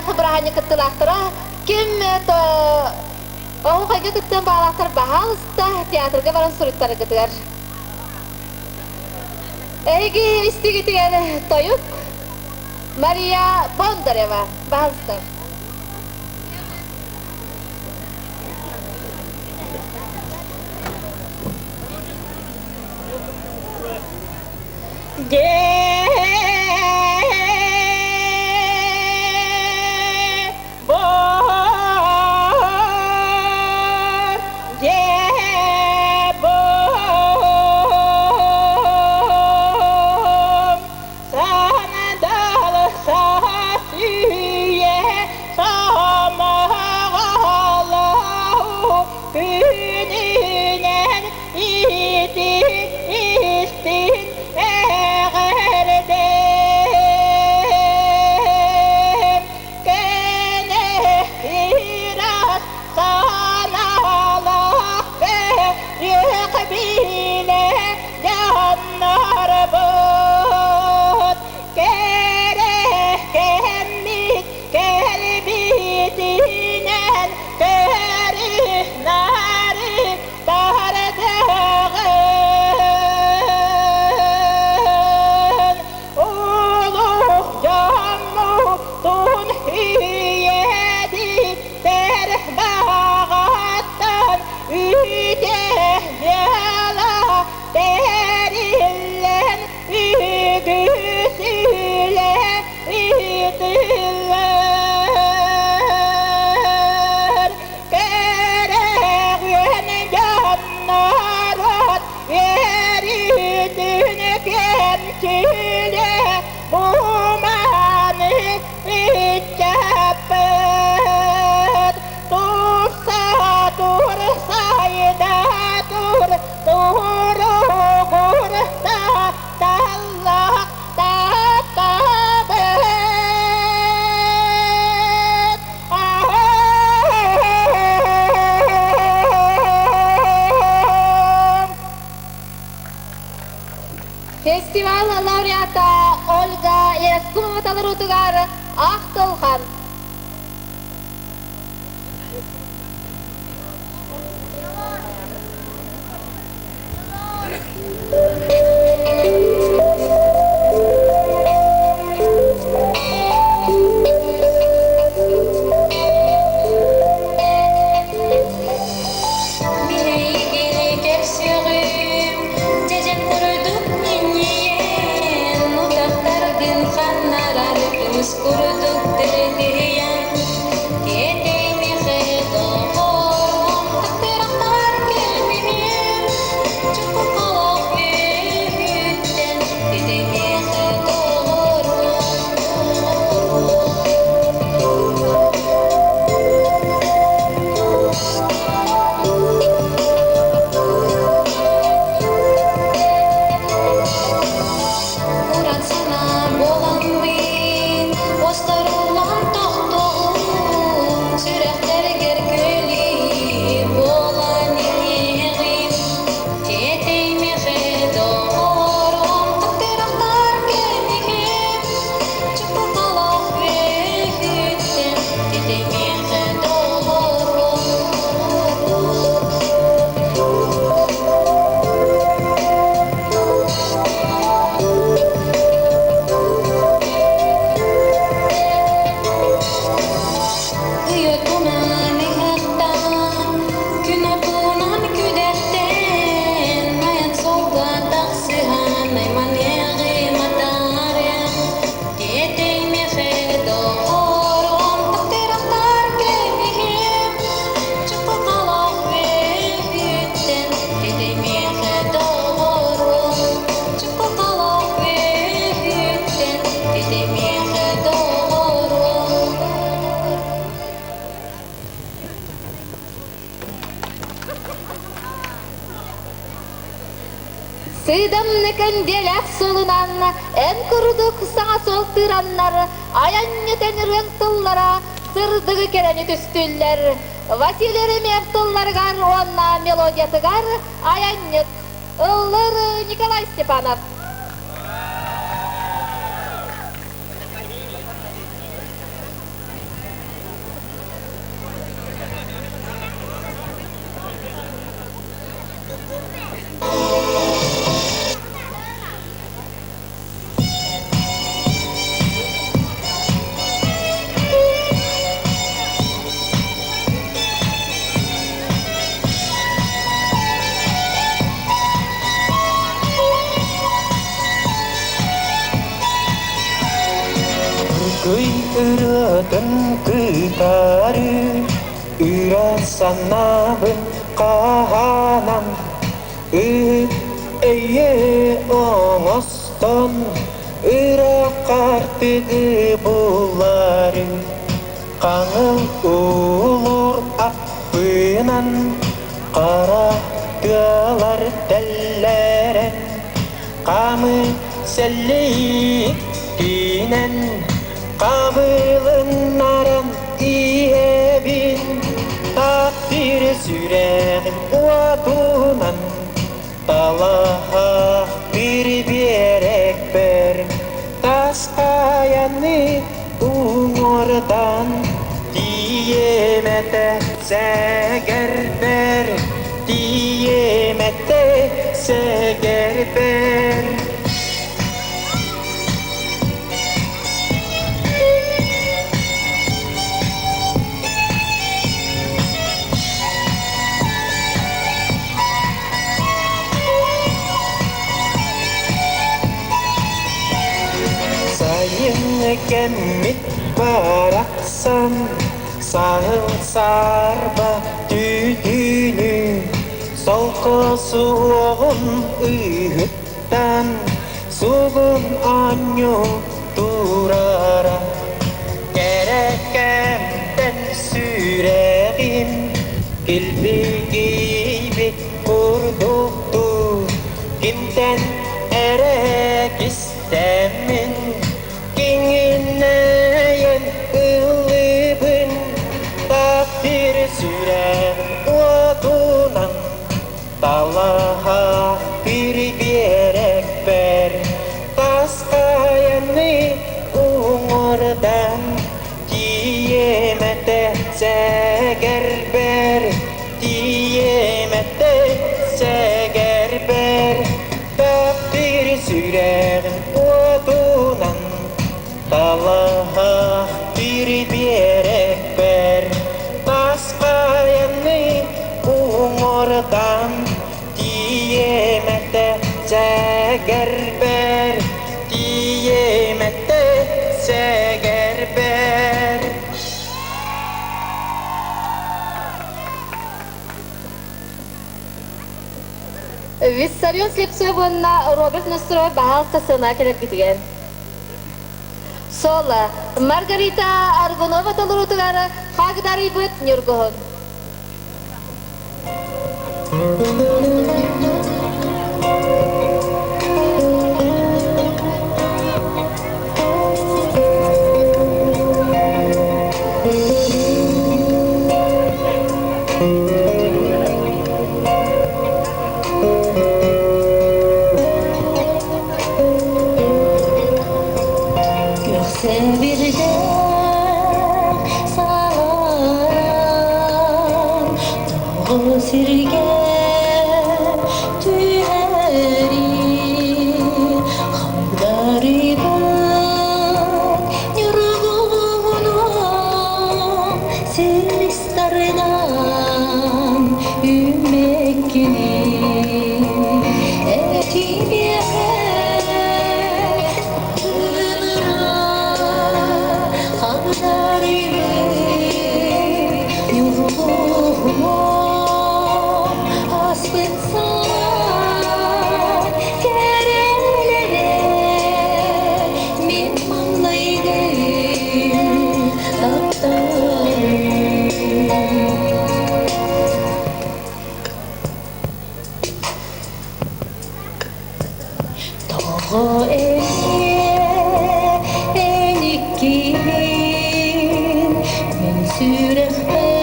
Үөрүүлээх бырааһынньык кыттыылаахтара ким оһуохайга кыттыан баҕалаахтар баһаалыста театрга баран суруйтараргытыгар. Эһиги истигитигэр тойук Мария Бондарева, баһаалыста. Күнүнэн итин истин эҕэрдэм кэнэ ыраас санаалаах бөрүөх билэ дьоннорбут кэрэ кэммит кэлбитинэн көрү-нары тардыгын улуу дьоммутун үйэтитэр баҕаттан үтэ дьыала тэриллэн үгүс үлэ ыытыллар. Кэрэҕүөн дьоннорут үөрүүтүн кэмчилэ буманы иччэппит. Турса тур сайда тур туругур таллах таттабыт. Фестиваль лауреата Ольга Яскумова талырутугар Ах Тылхан. Мин эйигини көрсүҕүм, дьэдьэн курдук минньийэн, утахтаргын ханнарар көмүс курдук дыргыйан, Киэтэймиэхэ доҕорум, тахтырахтар кэлбиһим, чуккукалах үөһүттэн китэймиэхэ доҕорум. Уран санаа буоламмын, Осторуллан тохтоҕум, Сүрэхтэргэр күөлүү буолан иһиэҕим. Тиэтэймиэхэ доҕорум, Таптыырахтар кэмигим, Чуппукалаах үөһүттэн Тиэтэймиэхэ доҕорум. Ый отунан ыһыктаан, күн отунан күдэхтээн, айан суолга тахсыһан айманыаҕы матаарыам. Тиэтэймиэхэ доҕорум, таптыырахтар кэбиһиэм, чуппукалаах үөһүттэн тиэтэймиэхэ доҕорум, чуппукалаах үөһүттэн тиэтэймиэхэ доҕорум. Сыыдамны кэнделэх суолунан эн курдук саҥа суол тыыраннар айанньыт ырыаҥ тыллара сырдыгы кэрэни түстүүллэр. Василий Еремеев тылларыгар уонна мелодиятыгар айанньыт ыллыр Николай Степанов. Кый ырыатын кытары Ыра санаабын хаһаанан Ыт өйө оҥостон Ыра хартыгы булары Хаҥыл уулуур аппынан Хара тыалар тэллэрэн Хамы сэллииккинэн Хабылыннаран иһэбин Таптыыр сүрэҕим уотунан Талаһа бір биэрэкпэр Тас хайаны уҥуордан Тиийиэм этэ сэгэрбэр Тиийиэм этэ сэгэрбэр Сайын кэммит барахсан Саһыл саарба түүтүүнү Солко суоҕун ыыһыттан Сугун оонньуу турара Кэрэкэмтэн сүрэҕим Килбигийбит курдуктуу Кимтэн эрэ кистэммин Киҥинэйэн ыллыыбын Таптыыр сүрэҕим уотунан Талаһа бір биэрэкпэр Тас хайаны уҥуордан Тиийиэм этэ сэгэрбэр Тиийиэм этэ сэгэрбэр Таптыыр сүрэҕим уотунан Талаһа бір биэрэкпэр Тас хайаны уҥуордан Тиийиэм этэ сэгэрбэр Тиийиэм этэ сэгэрбэр Виссарион Слепцов уонна Роберт Нестеров баһаалыста сыана кэлэргитигэр. Соло Маргарита Аргунова толоруутугар хагдарыйбыт Ньургуһун. Көрсө салан тоҕо сиргэ түһэри хагдарыйбыт ньургуһунум силистарынан үүммэккини этимиэхэ Мин маҥнайгы тапталым. Тоҕо эмиэ эн иккиһин мин сүрэхпэр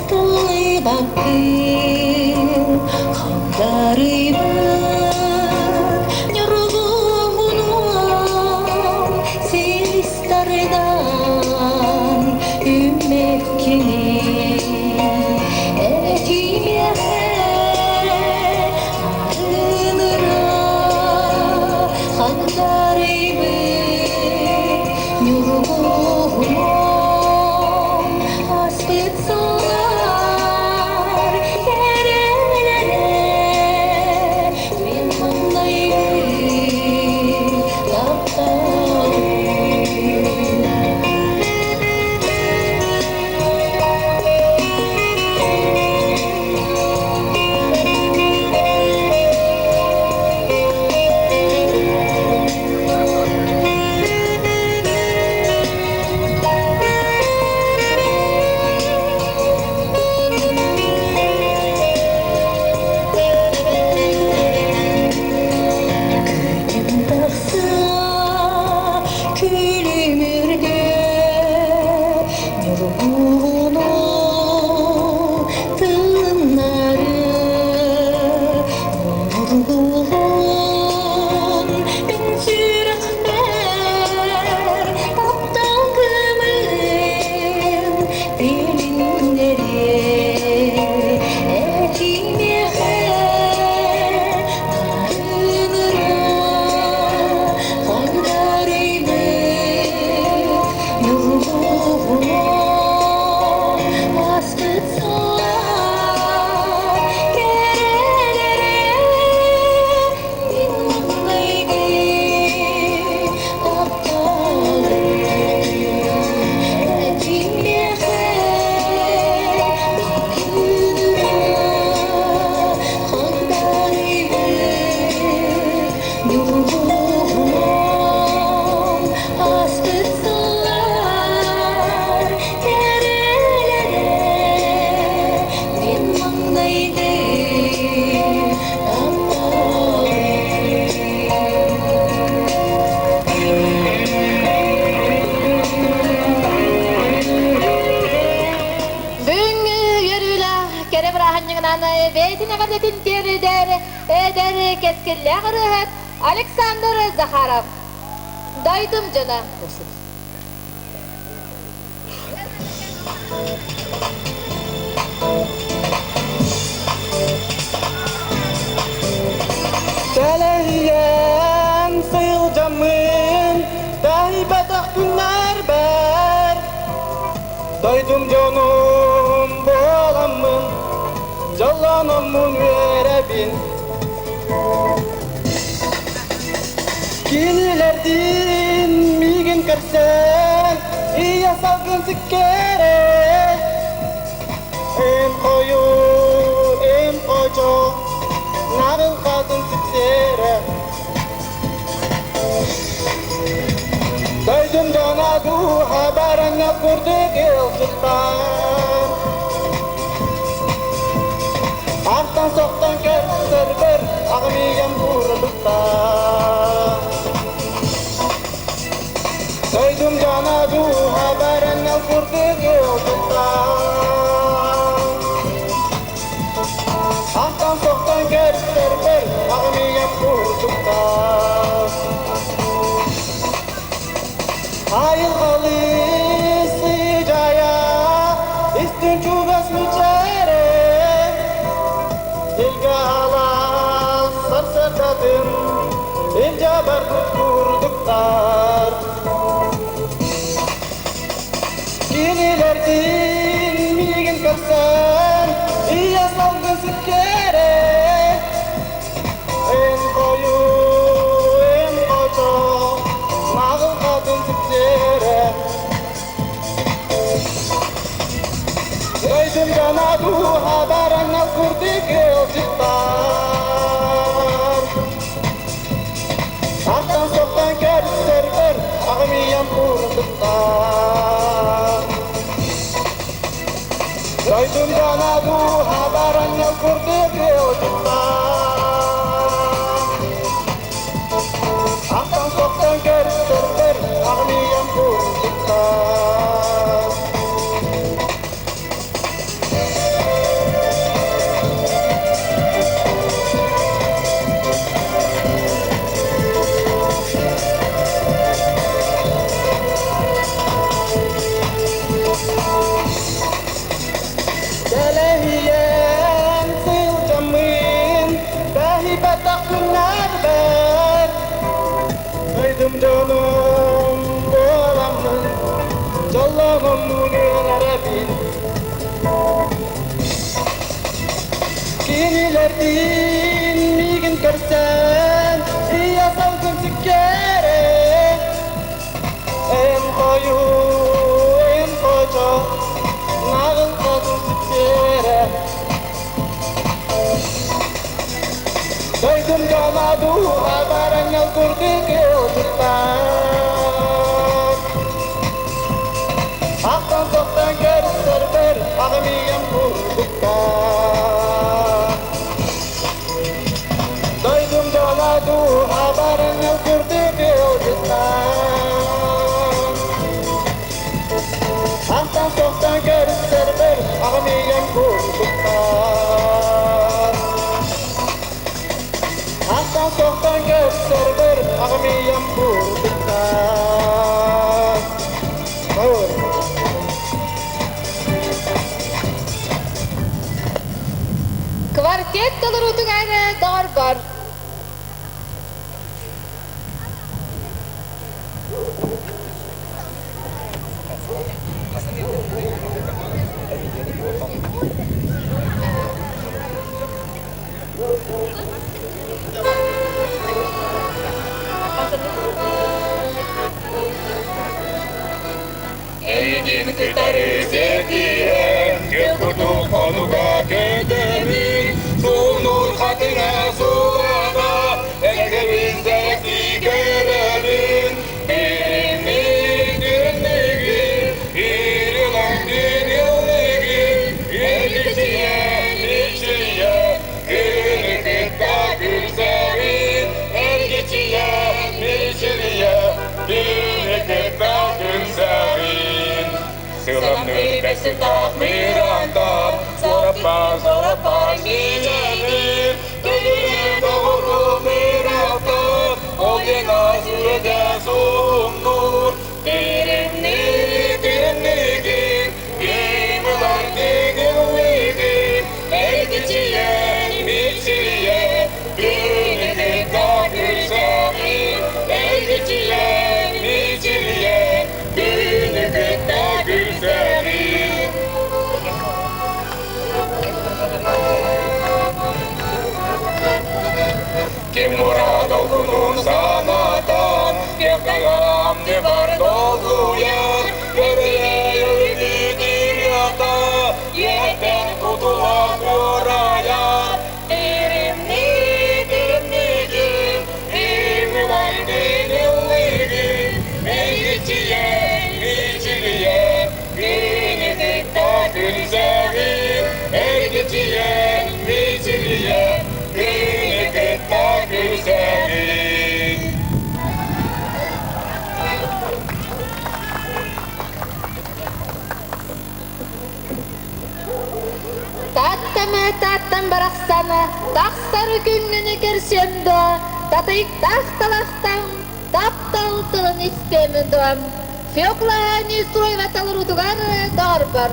тыллыбаккын хагдарыйбыт ньургуһунум силистарынан үүммэккиний этимиэхэ. эҕэрдэтин тиэрдэр эдэр кэскиллээх ырыаһыт Александр Захаров. Дойдум дьоно. Кэлэһийэн сылдьаммын, таһыйбатах күннэрбэр Дойдум дьонум буоламмын, дьоллономмун үөрэбин. Кинилэрдиин миигин көрсөн, ийэ салгын сиккэрэ. Эн хойу, эн хочо, нарын хатын сипсэрэ. Дойдум дьоно дууһа бараҥҥа курдук ыалдьыттар. Артан-соқтан көрсөрбөр аҕам ийэм курдуктар. Дойдум дьоно дууһа бараҥҥа курдук ыалдьыттар. Артан-соқтан көрсөрбөр аҕам ийэм курдуктар. Айылҕалыы сыдьаайа истиҥ чугас мичээрэ Илгэ алаас сарсыардатын илдьэ барбыт курдуктар. Кинилэрдиин миигин көрсөн ийэ салгын сиккэрэ Эн хойу, эн хочо, наҕыл хатын сипсиэрэ. Дойдум дьоно дууһа бараҥҥа курдук ыалдьыттар. Артан-соқтан көрсөрбөр аҕам ийэм курдуктар. Дойдум дьоно дууһа бараҥҥа курдук ыалдьыттар. Артан-соқтан көрсөрбөр аҕам ийэм курдуктар. Кэлэһийэн сылдьаммын, бэһибэтэх күннэрбэр Дойдум дьонум буоламмын, дьоллооммун үөрэрэбин. Кинилэрдиин миигин көрсөн, ийэ салгын сиккэрэ. Эн хойу, эн хочо, наҕыл хотун сипсиэрэ. Дойдум дьоно дууһа бараҥҥал курдук ыалдьыттар. Ахтан-соқтан көрсөрбөр аҕам ийэм курдуктар. Дойдум дьоно дууһа бараҥҥал курдук ыалдьыттар. Ахтан-соқтан көрсөрбөр аҕам ийэм курдуктар. Ахтан-соқтан көрсөрбөр аҕам ийэм курдуктар. Квартет толоруутугар доҕорбор. Эйигин кытары сэргиһэн, кыл хонуга көтөбүн, суунур хатыҥа суулана, эгэбин сэргии көрөбүн, бириммит үрнүгүн, ирилэҥдин ыллыгын, эргичийэн ичийэ, күнү кытта күлсэбин, эргичийэн мичилийэ, күнү кытта күлсэбин. Сыламныр бэсытах мирантан, Зорапа, зорапа, мичилин, Ким мурат долгунун санатан, Кехтагамды бар долгуяр, Ертен кутула курая, Иримни, тиримнигин, Иммилайдин иллигин, Мейгичие, мичилие, Кинетикта күлсәгин, Эргичие, мичилие, Кинетикта күлсәгин. Таттама таттан барахсана, тахсар күнгүнү көрсөм дуо, татыйыктаах талахтан, таптал тылын истиэмин дуо. Фекла Нестроева талырутугар доҕорбор.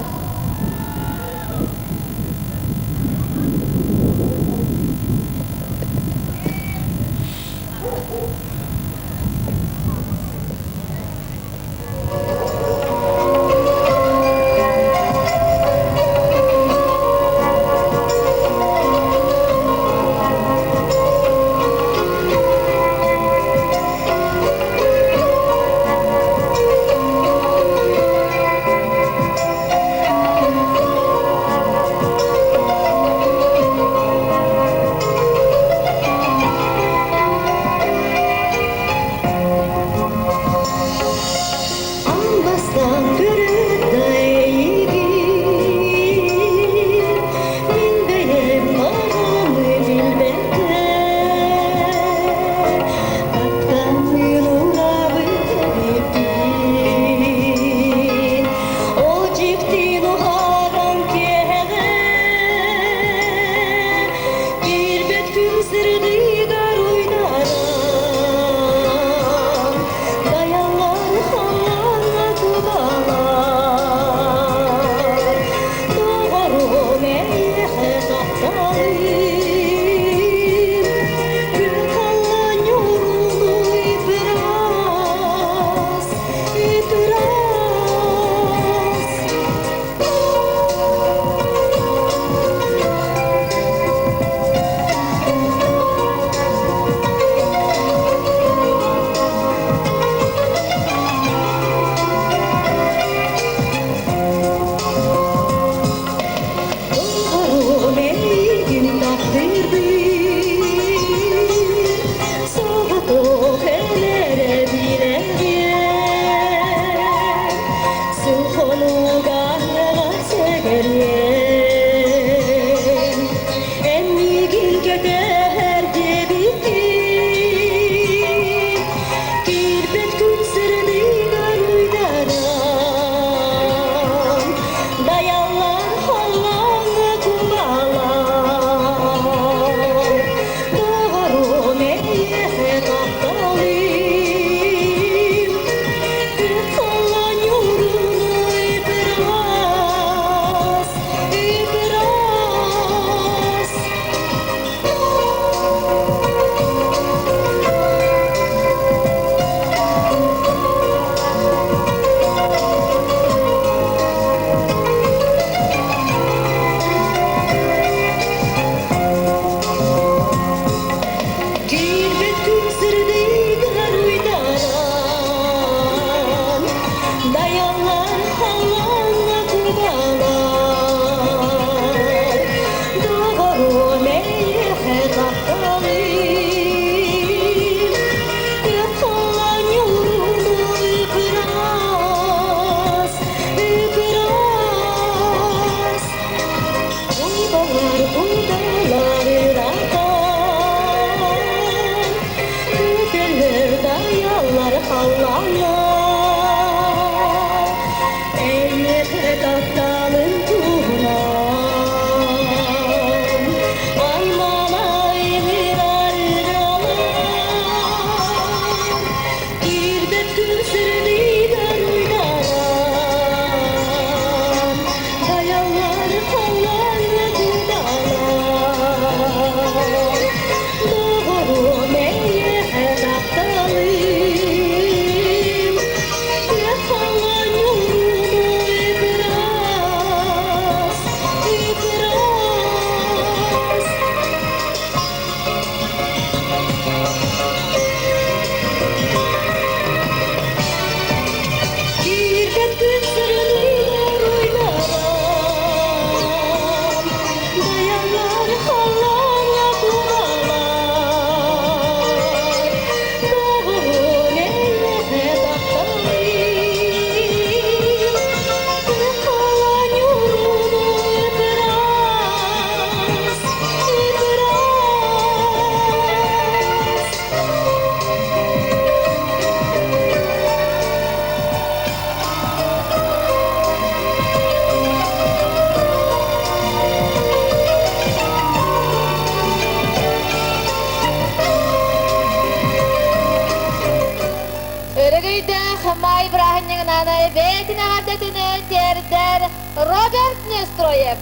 бырааһынньыгынан бэйэтин эҕэрдэтин тиэрдэр Роберт Нестроев,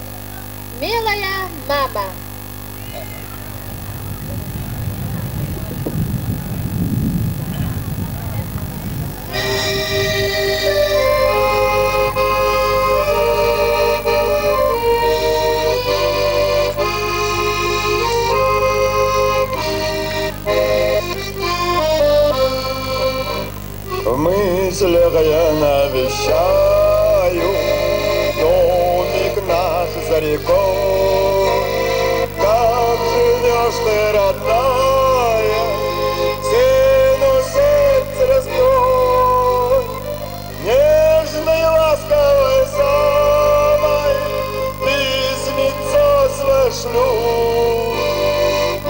Милая мама. В мыслях я навещаю домик наш за рекой. Как живешь ты, родная, стену сердце разбой. Нежной, ласковой самой письмецо свое шлю.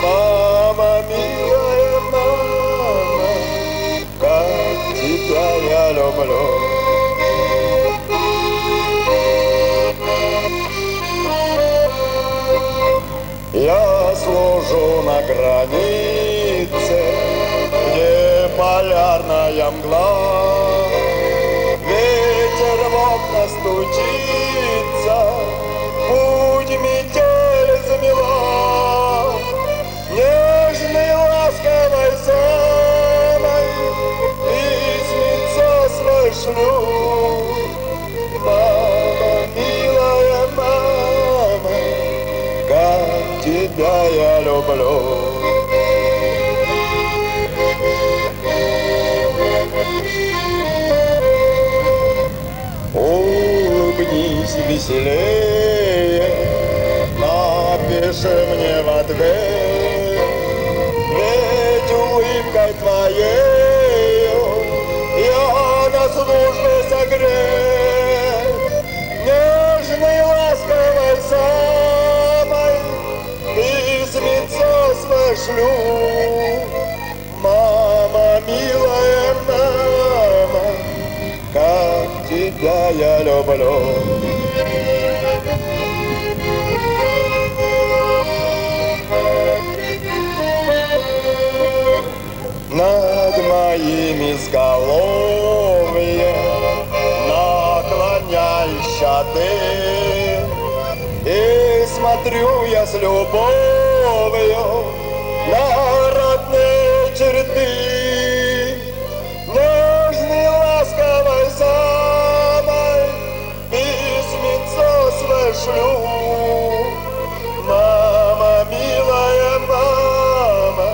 Мама, милая мама, как тебя я люблю. Я служу на границе, где полярная мгла. Ветер в окна стучится, путь метель замела. Нежной, ласковой самой письмецо свое шлю. Мама, милая мама, как тебя я люблю. Улыбнись веселее, напиши мне в ответ, ведь улыбкой твоею я на службе согрет. Нежной, ласковой самой письмецо свое шлю. Мама, милая мама, как тебя я люблю. Над моим изголовьем наклоняешься ты, и смотрю я с любовью на родные черты. Нежной, ласковой самой письмецо свое шлю. Мама, милая мама,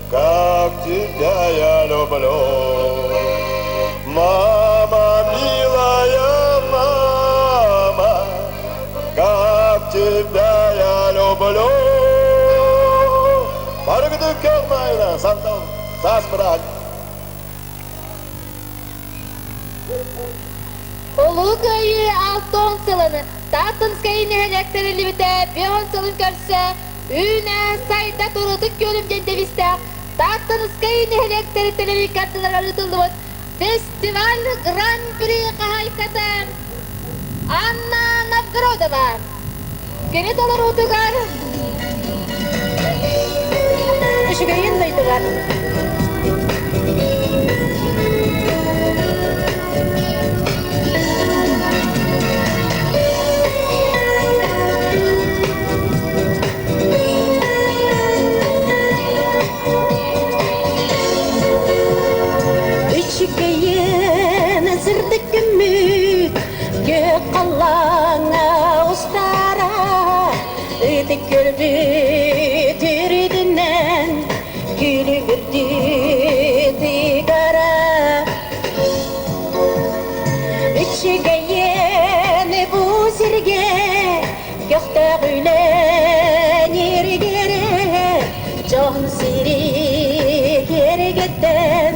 как тебя я люблю. Мама, милая мама, как тебя я люблю. Барыгыды көрмайна, сантал, саас бырак. Улуу Кыайыы алтон сылын Тааттынскай нэһилиэк тэриллибитэ бион сылын көрсө үүнэ сайда турутук күөлүм диэн девизтээх Тааттынскай нэһилиэк тэрилтэлэри ардыларыгар ыытыллыбыт фестиваль Гран-при хаһаайката Анна Новгородова. Кини толоруутугар үчүгэйин дойдугар Үчүгэйин сырдык күммүт Күөх халлааҥҥа устара Ытык көрбүт үрдүнэн Күлүмүрдүү тыгара Үчүгэйин бу сиргэ Көхтөөх үлэн иргэрэ Дьон сири киэргэттэн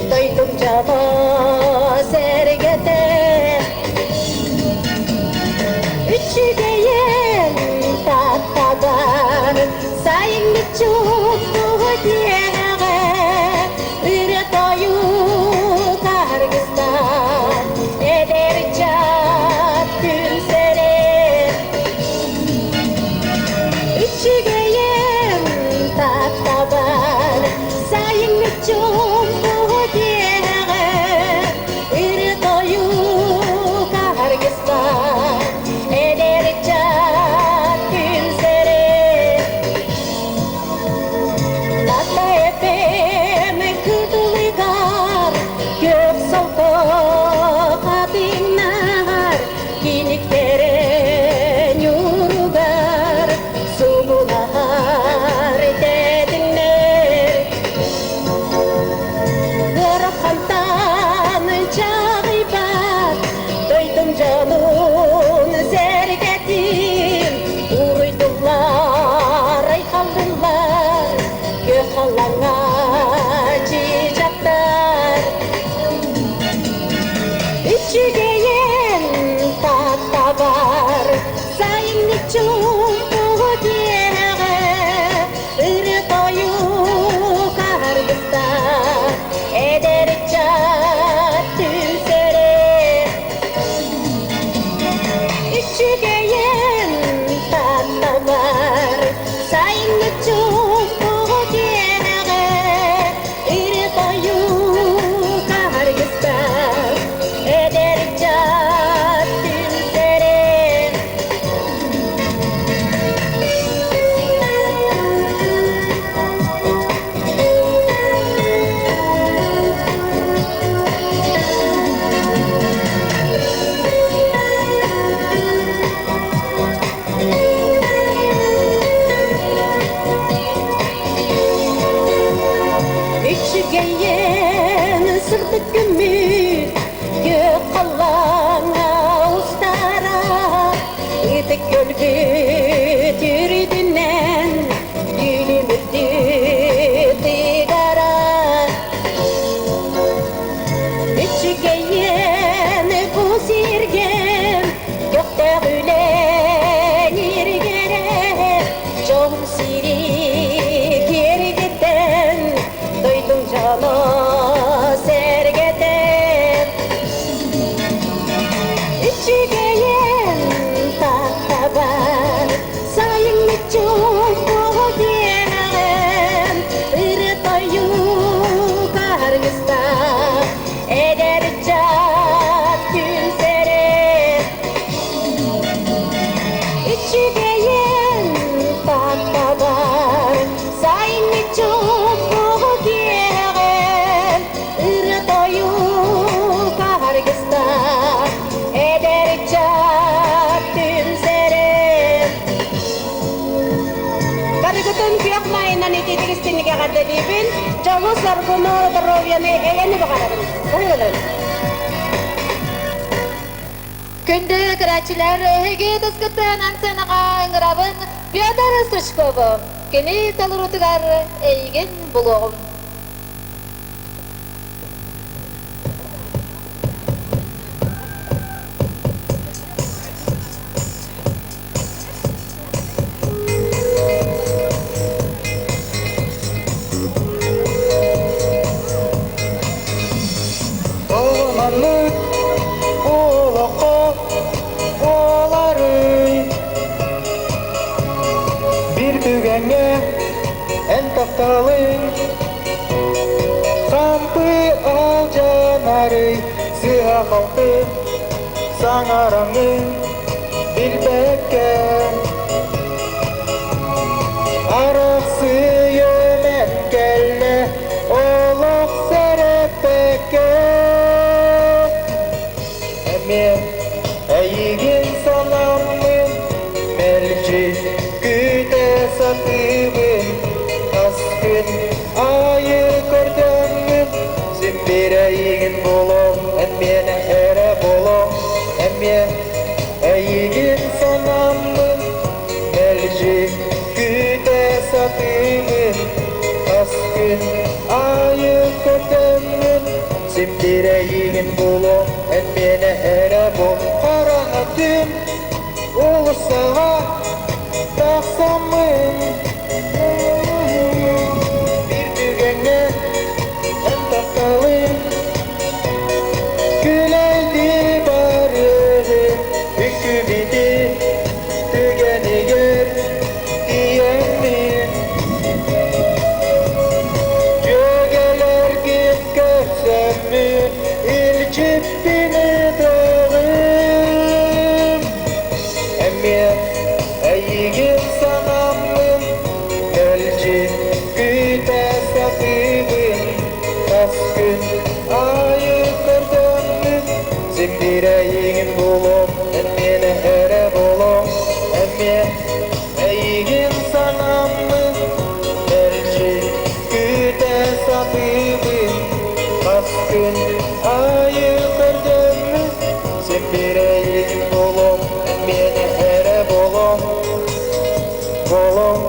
Дойдум дьоло сэргэтэ Үчүгэйин таптабар сайыҥҥы чуумпу дьиэҕэ Үрэ тойук аргыстаах эдэр ыччат күлсэрэ Үчүгэйин таптабар сайыҥҥы чуумпу дьиэҕэ Үрэ халлаҥҥа чыычаахтар. Үчүгэйин таптабар, сайыҥҥы чуумпу киэһэҕэ ырыа-тойук аргыстаах эдэр ыччат түмсэрэ. Үчүгэйин таптабар, сайыҥҥы чуумпу киэһэҕэ ырыа-тойук аргыстаах эдэр ыччат түмсэрэ. Үчүгэйин сырдык күммүт күөх халлааҥҥа устара ытык көлбүт үрдүнэн күлүмүрдүү тыгара. Үчүгэйин бу сиргэ көхтөөх үлэн иргэрэ дьон сири киэргэтэн дойдум дьоно сэргэтэн. Үчүгэйин таптабар, сайыҥҥы чуумпу диэҕин, ырыа-тойук аргыстаах, эдэр ыччат түмсэрин. Үчүгэйин таптабар, сайыҥҥы чуумпу диэҕин, ырыа-тойук аргыстаах, эдэр ыччат түмсэрин. Барыгытын күөх маайынан ититик истинник эҕэрдэлиибин, дьолу-соргуну, доруобуйаны, эйэни баҕарабын. Уһуйулун. Күндү көрөөччүлэр, эһиги тускуттан сценаҕа ыҥырабын Петр Стручкову. Кини толоруутугар эйигин булуоҕум. Толуманнык олоххо буоларый Биир түгэҥҥэ эн тапталыҥ Хампы алдьанарый Сыһа-халты саҥараҥын билбэккэ Арахсыйымэн кэллэ олох сэрэппэккэ Эмиэ эйигин санаммын мэлдьи күүтэ сатыыбын Хас күн аайы көрдөммүн син биир эйигин булуом эн миэнэ эрэ буолуоҥ Эмиэ эйигин санаммын мэлдьи күүтэ сатыыбын Хас күн аайы көрдөммүн син биир эйигин булуом эн миэнэ эрэ буол Хараҥа күн уулуссаҕа тахсаммын Биир түгэҥҥэ эн тапталыҥ күлэйдии барыаһы үккүбүтү түгэнигэр тиийэммин Дьүөгэлэргин көрсөммүн илдьиппин ытыгым Эмиэ эйигин санаммын мэлдьи күүтэ сатыыбын Хас күн аайы көрдөммүн син биир эйигин булуом эн миэнэ эрэ буолуоҥ Эмиэ эйигин санаммын мэлдьи күүтэ сатыыбын Хас күн аайы көрдөммүн син биир эйигин булуом эн миэнэ эрэ буолуоҥ буолуоҥ.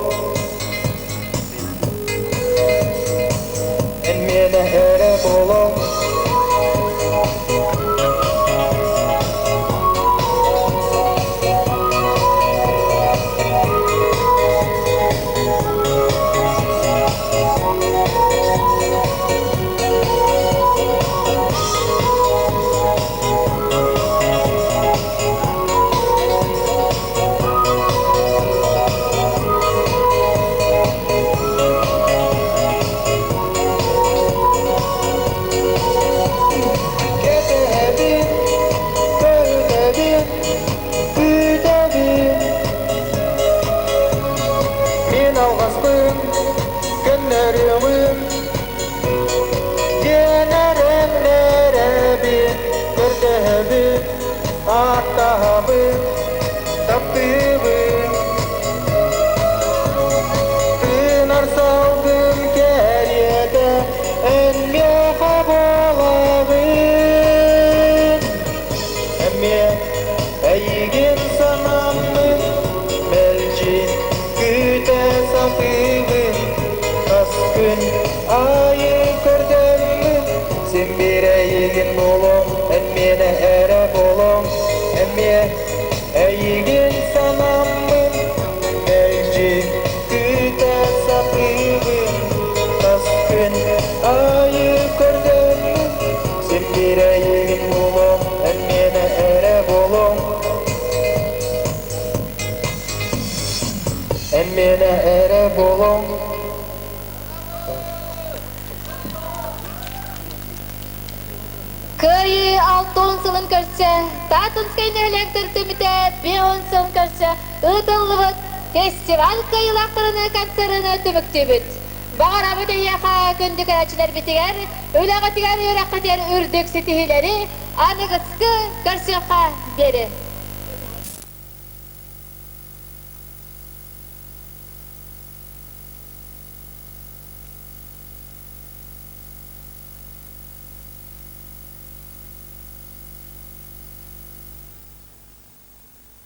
Сыыһабын көннөрүөҕүм Диэн эрэннэрэбин, көрдөһөбүн, ааттаһабын, таптыыбын. Тыынар салгын кэриэтэ эн миэхэ буолаҕын. Эмиэ эйигин санаммын мэлдьи күүтэ сатыыбын. Хас күн аайы көрдөммүн син биир эйигин буолуом, эн миэнэ эрэ буолуоҥ. Эмиэ эйигин санаммын мэлдьи күүтэ сатыыбын. Хас күн аайы көрдөммүн син биир эйигин буолуом, эн миэнэ эрэ буолуоҥ. Эн миэнэ эрэ буолуоҥ. Кыайыы 60 сылын көрсө Таатынскай нэһилиэк төрүттэммитэ 50 сылын көрсө ыытыллыбыт фестиваль кыайыылаахтарын концерын түмүктүүбүт. Баҕарабыт эһиэхэ күндү көрөөччүлэрбитигэр, үлэҕитигэр, үөрэххитигэр үрдүк ситиһиилэри аныгыскы көрсүөххэ диэри.